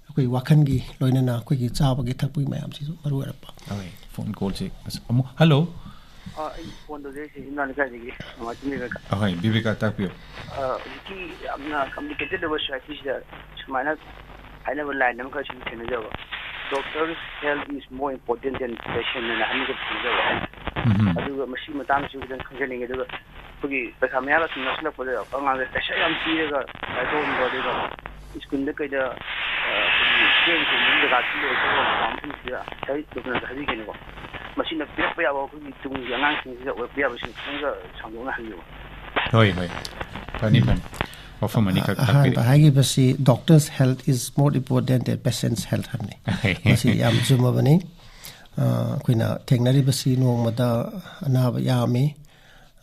ꯑꯩꯈꯣꯏ ꯋꯥꯈꯜꯒꯤ ꯂꯣꯏꯅꯅ ꯑꯩꯈꯣꯏꯒꯤ ꯆꯥꯕꯒꯤ ꯊꯛꯄꯒꯤ ꯃꯌꯥꯝꯁꯤꯁꯨ ꯃꯔꯨ ꯑꯣꯏꯔꯛꯄ꯫ ꯍꯣꯏ, ꯐꯣꯟ ꯀꯣꯜꯁꯦ ꯑꯁ, ꯑꯃꯨꯛ, ꯍꯜꯂꯣ꯫ ꯑ, ꯑꯩ ꯐꯣꯟ ꯇꯧꯖꯔꯤꯁꯦ ꯏꯝꯔꯥꯟ ꯂꯩꯀꯥꯏꯗꯒꯤ ꯅꯨꯡꯉꯥꯏꯇꯤꯡ ꯂꯩꯀꯥꯏ꯫ ꯑꯍꯣꯏ, ꯕꯤꯕꯦꯀꯥ, ꯇꯥꯛꯄꯤꯌꯨ꯫ ꯑ, ꯍꯧꯖꯤꯛꯀꯤ ꯌꯥꯝꯅ ꯀꯝꯄ꯭ꯂꯤꯀꯦꯇꯦꯠ ꯑꯣꯏꯕ ꯁꯣꯁꯥꯏꯇꯤꯁꯤꯗ ꯁꯨꯃꯥꯏꯅ ꯍꯥꯏꯅꯕ ꯂꯥꯏꯟ ꯑꯃꯈꯛ ꯁꯨꯝ ꯊꯦꯡꯅꯖꯕ, "Doctor's health is more important than patient" ꯑꯅ ꯍꯥꯏꯅꯕ ꯊꯦꯡꯅꯖꯕ꯫ ꯎꯝ꯫ ꯑꯗꯨꯒ ꯃꯁꯤ ꯃꯇꯥꯡꯗꯁꯨ ꯈꯤꯇꯪ ꯈꯪꯖꯅꯤꯡꯉꯦ꯫ ꯑꯗꯨꯒ ꯑꯩꯈꯣꯏꯒꯤ ꯄꯩꯈꯥ ꯃꯌꯥꯒ ꯁꯨꯝ ꯅꯛꯁꯤꯜꯂꯛꯄꯗ ꯑꯉꯥꯡꯗ ꯄꯩꯁꯥ ꯌꯥꯝ ꯄꯤꯔꯒ ꯀꯩꯅꯣ ꯇꯧꯍꯟꯕ, ꯑꯗꯨꯒ ꯁ꯭ꯀꯨꯜꯗ ꯀꯩꯗ, ꯑ, ꯑꯩꯈꯣꯏꯒꯤ ꯆꯦꯟ ꯆꯣꯡꯕꯒꯤ ꯖꯒꯥ ꯁꯤꯜꯂꯒ ꯇꯧꯕ ꯃꯐꯝꯁꯤꯗ ꯍꯥꯏ-, ꯗꯣꯛꯇꯔꯅꯁꯨ ꯍꯥꯏꯕꯤꯒꯅꯤꯀꯣ꯫ ꯃꯁꯤꯅ ꯄꯤꯔꯛꯄ ꯌꯥꯕ ꯑꯩꯈꯣꯏꯒꯤ ꯇꯨꯡꯒꯤ ꯑꯉꯥꯡꯁꯤꯡꯁꯤꯗ ꯑꯣꯏꯔꯛꯄ ꯌꯥꯕꯁꯤꯡ ꯈꯤꯇꯪꯒ ꯁꯟꯗꯣꯛꯅ ꯍꯥꯏꯕꯤꯌꯨ꯫ ꯍꯣꯏ, ꯍꯣꯏ꯫ ꯐꯅꯤ, ꯐꯅꯤ꯫ ꯋꯥꯐꯝ ꯑꯅꯤꯈꯛ ꯇꯥꯛꯄꯤꯔꯤ꯫ ꯑꯍꯥꯟꯕ ꯍꯥꯏꯈꯤꯕꯁꯤ "Doctor's health is more important than patient's health" ꯍꯥꯏꯕꯅꯤ꯫ ꯃꯁꯤ ꯌꯥꯝ ꯆꯨꯝꯃꯕꯅꯤ꯫ ꯑ, ꯑꯩꯈꯣꯏꯅ ꯊꯦꯡꯅꯔꯤꯕꯁꯤ ꯅꯣꯡꯃꯗ ꯑꯅꯥꯕ ꯌꯥꯝꯃꯤ,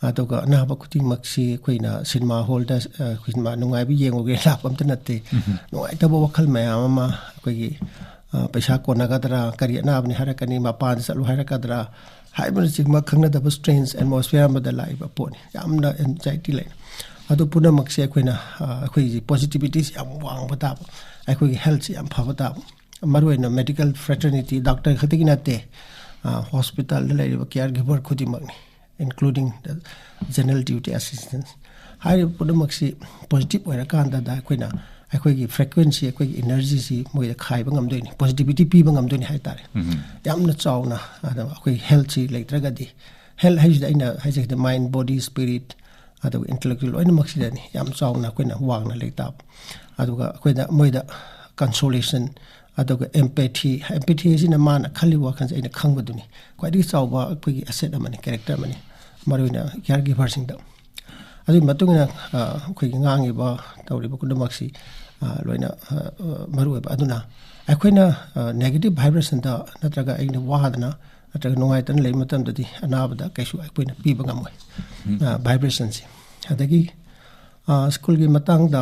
ꯑꯗꯨꯒ ꯑꯅꯥꯕ ꯈꯨꯗꯤꯡꯃꯛꯁꯤ ꯑꯩꯈꯣꯏꯅ ꯁꯤꯅꯦꯃꯥ ꯍꯣꯜꯗ, ꯑ, ꯁꯤꯅꯦꯃꯥ ꯅꯨꯡꯉꯥꯏꯕ ꯌꯦꯡꯉꯨꯒꯦ ꯂꯥꯛꯄ ꯑꯝꯇ ꯅꯠꯇꯦ꯫ ꯅꯨꯡꯉꯥꯏꯇꯕ ꯋꯥꯈꯜ ꯃꯌꯥꯝ ꯑꯃ ꯑꯩꯈꯣꯏꯒꯤ, ꯑ, ꯄꯩꯁꯥ ꯀꯣꯟꯅꯒꯗ꯭ꯔꯥ, ꯀꯔꯤ ꯑꯅꯥꯕꯅꯤ ꯍꯥꯏꯔꯛꯀꯅꯤ, ꯃꯄꯥꯟꯗ ꯆꯠꯂꯨ ꯍꯥꯏꯔꯛꯀꯗ꯭ꯔꯥ ꯍꯥꯏꯕꯅꯆꯤꯡꯕ ꯈꯪꯅꯗꯕ ꯁ꯭ꯇ꯭ꯔꯦꯟꯖ ꯑꯦꯠꯃꯣꯁꯐꯤꯌꯔ ꯑꯃꯗ ꯂꯥꯛꯏꯕ ꯄꯣꯠꯅꯤ꯫ ꯌꯥꯝꯅ ꯑꯦꯟꯖꯥꯏꯇꯤ ꯂꯩ꯫ ꯑꯗꯨ ꯄꯨꯝꯅꯃꯛꯁꯦ ꯑꯩꯈꯣꯏꯅ, ꯑ, ꯑꯩꯈꯣꯏꯒꯤ ꯄꯣꯖꯤꯇꯤꯚꯤꯇꯤꯁꯤ ꯌꯥꯝ ꯋꯥꯡꯕ ꯇꯥꯕ, ꯑꯩꯈꯣꯏꯒꯤ ꯍꯦꯜꯠꯁꯤ ꯌꯥꯝ ꯐꯕ ꯇꯥꯕ꯫ ꯃꯔꯨꯑꯣꯏꯅ ꯃꯦꯗꯤꯀꯦꯜ ꯐ꯭ꯔꯦꯇꯔꯅꯤꯇꯤ, ꯗꯥꯛꯇꯔ ꯈꯛꯇꯒꯤ ꯅꯠꯇꯦ, ꯑ, ꯍꯣꯁꯄꯤꯇꯥꯜꯗ ꯂꯩꯔꯤꯕ ꯀꯤꯌꯔ ꯒꯤꯚꯔ ꯈꯨꯗꯤꯡꯃꯛꯅꯤ, including the general duty assistants꯫ ꯍꯥꯏꯔꯤꯕ ꯄꯨꯝꯅꯃꯛꯁꯤ ꯄꯣꯖꯤꯇꯤꯚ ꯑꯣꯏꯔꯀꯥꯟꯗꯗ ꯑꯩꯈꯣꯏꯅ ꯑꯩꯈꯣꯏꯒꯤ ꯐ꯭ꯔꯤꯀ꯭ꯋꯦꯟꯁꯤ, ꯑꯩꯈꯣꯏꯒꯤ ꯏꯅꯔꯖꯤꯁꯤ ꯃꯣꯏꯗ ꯈꯥꯏꯕ ꯉꯝꯗꯣꯏꯅꯤ, ꯄꯣꯖꯤꯇꯤꯚꯤꯇꯤ ꯄꯤꯕ ꯉꯝꯗꯣꯏꯅꯤ ꯍꯥꯏꯇꯥꯔꯦ꯫ ꯌꯥꯝꯅ ꯆꯥꯎꯅ, ꯑꯗꯣ ꯑꯩꯈꯣꯏ ꯍꯦꯜꯠꯁꯤ ꯂꯩꯇ꯭ꯔꯒꯗꯤ, ꯍꯦꯜꯠ ꯍꯥꯏꯁꯤꯗ ꯑꯩꯅ ꯍꯥꯏꯖꯈꯤꯕꯗ ꯃꯥꯏꯟ, ꯕꯣꯗꯤ, ꯁ꯭ꯄꯤꯔꯤꯠ, ꯑꯗꯨꯒ ꯏꯟꯇꯦꯂꯦꯛꯆꯨꯋꯦꯜ ꯂꯣꯏꯅꯃꯛꯁꯤꯗꯅꯤ ꯌꯥꯝ ꯆꯥꯎꯅ ꯑꯩꯈꯣꯏꯅ ꯋꯥꯡꯅ ꯂꯩ ꯇꯥꯕ꯫ ꯑꯗꯨꯒ ꯑꯩꯈꯣꯏꯗ, ꯃꯣꯏꯗ ꯀꯟꯁꯣꯂꯦꯁꯟ, ꯑꯗꯨꯒ ꯑꯦꯝꯄꯦꯊꯤ, ꯑꯦꯝꯄꯦꯊꯤ ꯑꯁꯤꯅ ꯃꯥꯅ ꯈꯜꯂꯤꯕ ꯋꯥꯈꯜꯁꯦ ꯑꯩꯅ ꯈꯪꯕꯗꯨꯅꯤ꯫ ꯈ꯭ꯋꯥꯏꯗꯒꯤ ꯆꯥꯎꯕ ꯑꯩꯈꯣꯏꯒꯤ ꯑꯦꯁꯦꯠ ꯑꯃꯅꯤ, ꯀꯦꯔꯦꯛꯇꯔ ꯑꯃꯅꯤ꯫ ꯃꯔꯨꯑꯣꯏꯅ ꯀꯤꯌꯔ ꯒꯤꯚꯔꯁꯤꯡꯗ꯫ ꯑꯗꯨꯒꯤ ꯃꯇꯨꯡ ꯏꯟꯅ ꯑꯩꯈꯣꯏꯒꯤ ꯉꯥꯡꯉꯤꯕ, ꯇꯧꯔꯤꯕ ꯈꯨꯗꯤꯡꯃꯛꯁꯤ ꯂꯣꯏꯅ ꯃꯔꯨ ꯑꯣꯏꯕ꯫ ꯑꯗꯨꯅ ꯑꯩꯈꯣꯏꯅ ꯅꯦꯒꯦꯇꯤꯚ ꯚꯥꯏꯕ꯭ꯔꯦꯁꯟꯗ ꯅꯠꯇ꯭ꯔꯒ ꯑꯩꯅ ꯋꯥꯗꯅ ꯅꯠꯇ꯭ꯔꯒ ꯅꯨꯡꯉꯥꯏꯇꯅ ꯂꯩꯕ ꯃꯇꯝꯗꯗꯤ ꯑꯅꯥꯕꯗ ꯀꯩꯁꯨ ꯑꯩꯈꯣꯏꯅ ꯄꯤꯕ ꯉꯝꯃꯣꯏ ꯚꯥꯏꯕ꯭ꯔꯦꯁꯟꯁꯤ꯫ ꯑꯗꯒꯤ ꯁ꯭ꯀꯨꯜꯒꯤ ꯃꯇꯥꯡꯗ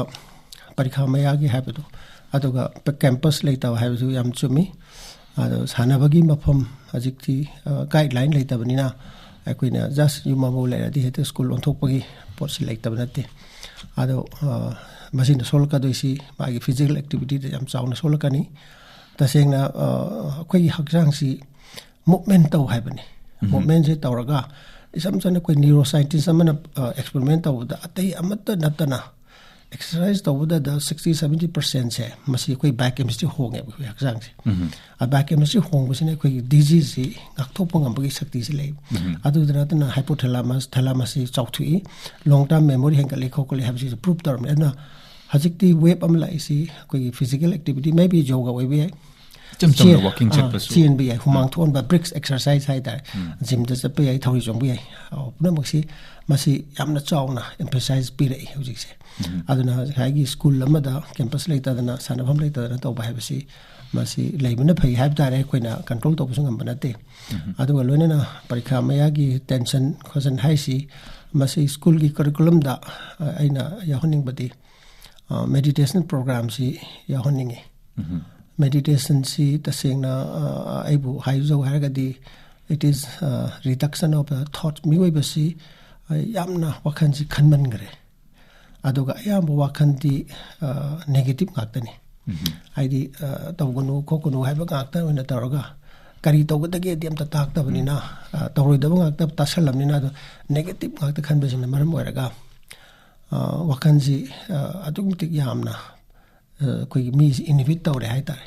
ꯄꯔꯤꯈꯥ ꯃꯌꯥꯒꯤ ꯍꯥꯏꯕꯗꯣ, ꯑꯗꯨꯒ ꯀꯦꯝꯄꯁ ꯂꯩꯇꯕ ꯍꯥꯏꯕꯁꯨ ꯌꯥꯝ ꯆꯨꯝꯃꯤ꯫ ꯑꯗꯣ ꯁꯥꯟꯅꯕꯒꯤ ꯃꯐꯝ ꯍꯧꯖꯤꯛꯇꯤ ꯒꯥꯏꯗꯂꯥꯏꯟ ꯂꯩꯇꯕꯅꯤꯅ ꯑꯩꯈꯣꯏꯅ ꯖꯁ ꯌꯨꯝ ꯑꯃꯕꯨ ꯂꯩꯔꯗꯤ ꯍꯦꯛꯇ ꯁ꯭ꯀꯨꯜ ꯑꯣꯟꯊꯣꯛꯄꯒꯤ ꯄꯣꯠꯁꯤ ꯂꯩꯇꯕ ꯅꯠꯇꯦ꯫ ꯑꯗꯣ ꯃꯁꯤꯅ ꯁꯣꯛꯂꯛꯀꯗꯣꯏꯁꯤ ꯃꯥꯒꯤ ꯐꯤꯖꯤꯀꯦꯜ ꯑꯦꯛꯇꯤꯚꯤꯇꯤꯗ ꯌꯥꯝ ꯆꯥꯎꯅ ꯁꯣꯛꯂꯛꯀꯅꯤ꯫ ꯇꯁꯦꯡꯅ ꯑꯩꯈꯣꯏꯒꯤ ꯍꯛꯆꯥꯡꯁꯤ ꯃꯨꯞꯃꯦꯟ ꯇꯧ ꯍꯥꯏꯕꯅꯤ꯫ ꯃꯨꯞꯃꯦꯟꯁꯦ ꯇꯧꯔꯒ ꯏꯁꯝ ꯁꯝꯅ ꯑꯩꯈꯣꯏ ꯅ꯭ꯌꯨꯔꯣ ꯁꯥꯏꯟꯇꯤꯁ ꯑꯃꯅ ꯑꯦꯛꯁꯄꯦꯔꯤꯃꯦꯟ ꯇꯧꯕꯗ ꯑꯇꯩ ꯑꯃꯠꯇ ꯅꯠꯇꯅ ꯑꯦꯛꯁꯔꯁꯥꯏꯁ ꯇꯧꯕꯗꯗ ꯁꯤꯛꯁꯇꯤ ꯁꯕꯦꯟꯇꯤ ꯄꯥꯔꯁꯦꯟꯁꯦ ꯃꯁꯤ ꯑꯩꯈꯣꯏ ꯕꯥꯏꯑꯣꯀꯦꯃꯤꯁꯇ꯭ꯔꯤ ꯍꯣꯡꯉꯦꯕ ꯑꯩꯈꯣꯏ ꯍꯛꯆꯥꯡꯁꯦ꯫ ꯕꯥꯏꯑꯣꯀꯦꯃꯤꯁꯇ꯭ꯔꯤ ꯍꯣꯡꯕꯁꯤꯅ ꯑꯩꯈꯣꯏꯒꯤ ꯗꯤꯖꯤꯖꯁꯤ ꯉꯥꯛꯊꯣꯛꯄ ꯉꯝꯕꯒꯤ ꯁꯛꯇꯤꯁꯤ ꯂꯩ꯫ ꯑꯗꯨꯗ ꯅꯠꯇꯅ ꯍꯥꯏꯄꯣꯊꯦꯂꯥꯃꯁ ꯊꯦꯂꯥꯃꯁꯁꯤ ꯆꯥꯎꯊꯣꯛꯏ, ꯂꯣꯡ ꯇꯔꯝ ꯃꯦꯃꯣꯔꯤ ꯍꯦꯟꯒꯠꯂꯤ ꯈꯣꯠꯀꯠꯂꯤ ꯍꯥꯏꯕꯁꯤꯁꯨ ꯄ꯭ꯔꯨꯞ ꯇꯧꯔꯝꯃꯤ꯫ ꯑꯗꯨꯅ ꯍꯧꯖꯤꯛꯇꯤ ꯋꯦꯕ ꯑꯃ ꯂꯥꯛꯏꯁꯤ ꯑꯩꯈꯣꯏꯒꯤ ꯐꯤꯖꯤꯀꯦꯜ ꯑꯦꯛꯇꯤꯚꯤꯇꯤ, ꯃꯦꯕꯤ ꯌꯣꯒꯥ ꯑꯣꯏꯕ ꯌꯥꯏ, ꯏꯆꯝ ꯆꯝꯅ ꯆꯦ-, walking ꯑꯥ, ꯆꯠꯄꯁꯨ꯫ ꯆꯦꯟꯕ ꯌꯥꯏ, ꯍꯨꯃꯥꯡ ꯊꯣꯛꯍꯟꯕ, ꯕ꯭ꯔꯤꯛꯁ ꯑꯦꯛꯁꯔꯁꯥꯏꯁ ꯍꯥꯏꯇꯥꯔꯦ꯫ ꯖꯤꯝꯗ ꯆꯠꯄ ꯌꯥꯏ, ꯊꯧꯔꯤ ꯆꯣꯡꯕ ꯌꯥꯏ꯫ ꯑ, ꯄꯨꯝꯅꯃꯛꯁꯤ ꯃꯁꯤ ꯌꯥꯝꯅ ꯆꯥꯎꯅ ꯑꯦꯝꯐꯁꯥꯏꯖ ꯄꯤꯔꯛꯏ ꯍꯧꯖꯤꯛꯁꯦ꯫ ꯑꯗꯨꯅ ꯍꯧꯖꯤꯛ ꯍꯥꯏꯒꯤ ꯁ꯭ꯀꯨꯜ ꯑꯃꯗ ꯀꯦꯝꯄꯁ ꯂꯩꯇꯗꯅ, ꯁꯥꯟꯅꯐꯝ ꯂꯩꯇꯗꯅ ꯇꯧꯕ ꯍꯥꯏꯕꯁꯤ ꯃꯁꯤ ꯂꯩꯕꯅ ꯐꯩ ꯍꯥꯏꯕ ꯇꯥꯔꯦ, ꯑꯩꯈꯣꯏꯅ ꯀꯟꯇ꯭ꯔꯣꯜ ꯇꯧꯕꯁꯨ ꯉꯝꯕ ꯅꯠꯇꯦ꯫ ꯑꯗꯨꯒ ꯂꯣꯏꯅꯅ ꯄꯔꯤꯈꯥ ꯃꯌꯥꯒꯤ ꯇꯦꯟꯁꯟ ꯈꯣꯠꯆꯟ ꯍꯥꯏꯁꯤ ꯃꯁꯤ ꯁ꯭ꯀꯨꯜꯒꯤ ꯀꯔꯤꯀꯨꯂꯝꯗ, ꯑ, ꯑꯩꯅ ꯌꯥꯎꯍꯟꯅꯤꯡꯕꯗꯤ, ꯑ, ꯃꯦꯗꯤꯇꯦꯁꯟ ꯄ꯭ꯔꯣꯒ꯭ꯔꯥꯝꯁꯤ ꯌꯥꯎꯍꯟꯅꯤꯡꯉꯤ꯫ ꯃꯦꯗꯤꯇꯦꯁꯟꯁꯤ ꯇꯁꯦꯡꯅ, ꯑ, ꯑꯩꯕꯨ ꯍꯥꯏꯖꯧ ꯍꯥꯏꯔꯒꯗꯤ, it is, ꯑ, reduction of the thought꯫ ꯃꯤꯑꯣꯏꯕꯁꯤ, ꯑ, ꯌꯥꯝꯅ ꯋꯥꯈꯜꯁꯤ ꯈꯟꯃꯟꯈ꯭ꯔꯦ꯫ ꯑꯗꯨꯒ ꯑꯌꯥꯝꯕ ꯋꯥꯈꯜꯗꯤ, ꯑ, ꯅꯦꯒꯦꯇꯤꯚ ꯉꯥꯛꯇꯅꯤ꯫ ꯍꯥꯏꯗꯤ, ꯑ, ꯇꯧꯒꯅꯨ ꯈꯣꯠꯀꯅꯨ ꯍꯥꯏꯕ ꯉꯥꯛꯇ ꯑꯣꯏꯅ ꯇꯧꯔꯒ ꯀꯔꯤ ꯇꯧꯒꯗꯒꯦꯗꯤ ꯑꯝꯇ ꯇꯥꯛꯇꯕꯅꯤꯅ, ꯑ, ꯇꯧꯔꯣꯏꯗꯕ ꯉꯥꯛꯇ ꯇꯥꯁꯜꯂꯕꯅꯤꯅ, ꯑꯗꯣ ꯅꯦꯒꯦꯇꯤꯚ ꯉꯥꯛꯇ ꯈꯟꯕꯁꯤꯅ ꯃꯔꯝ ꯑꯣꯏꯔꯒ, ꯑ, ꯋꯥꯈꯜꯁꯤ, ꯑ, ꯑꯗꯨꯛꯀꯤ ꯃꯇꯤꯛ ꯌꯥꯝꯅ, ꯑ, ꯑꯩꯈꯣꯏꯒꯤ ꯃꯤꯁꯤ ꯏꯟꯍꯤꯕꯤꯠ ꯇꯧꯔꯦ ꯍꯥꯏꯇꯥꯔꯦ꯫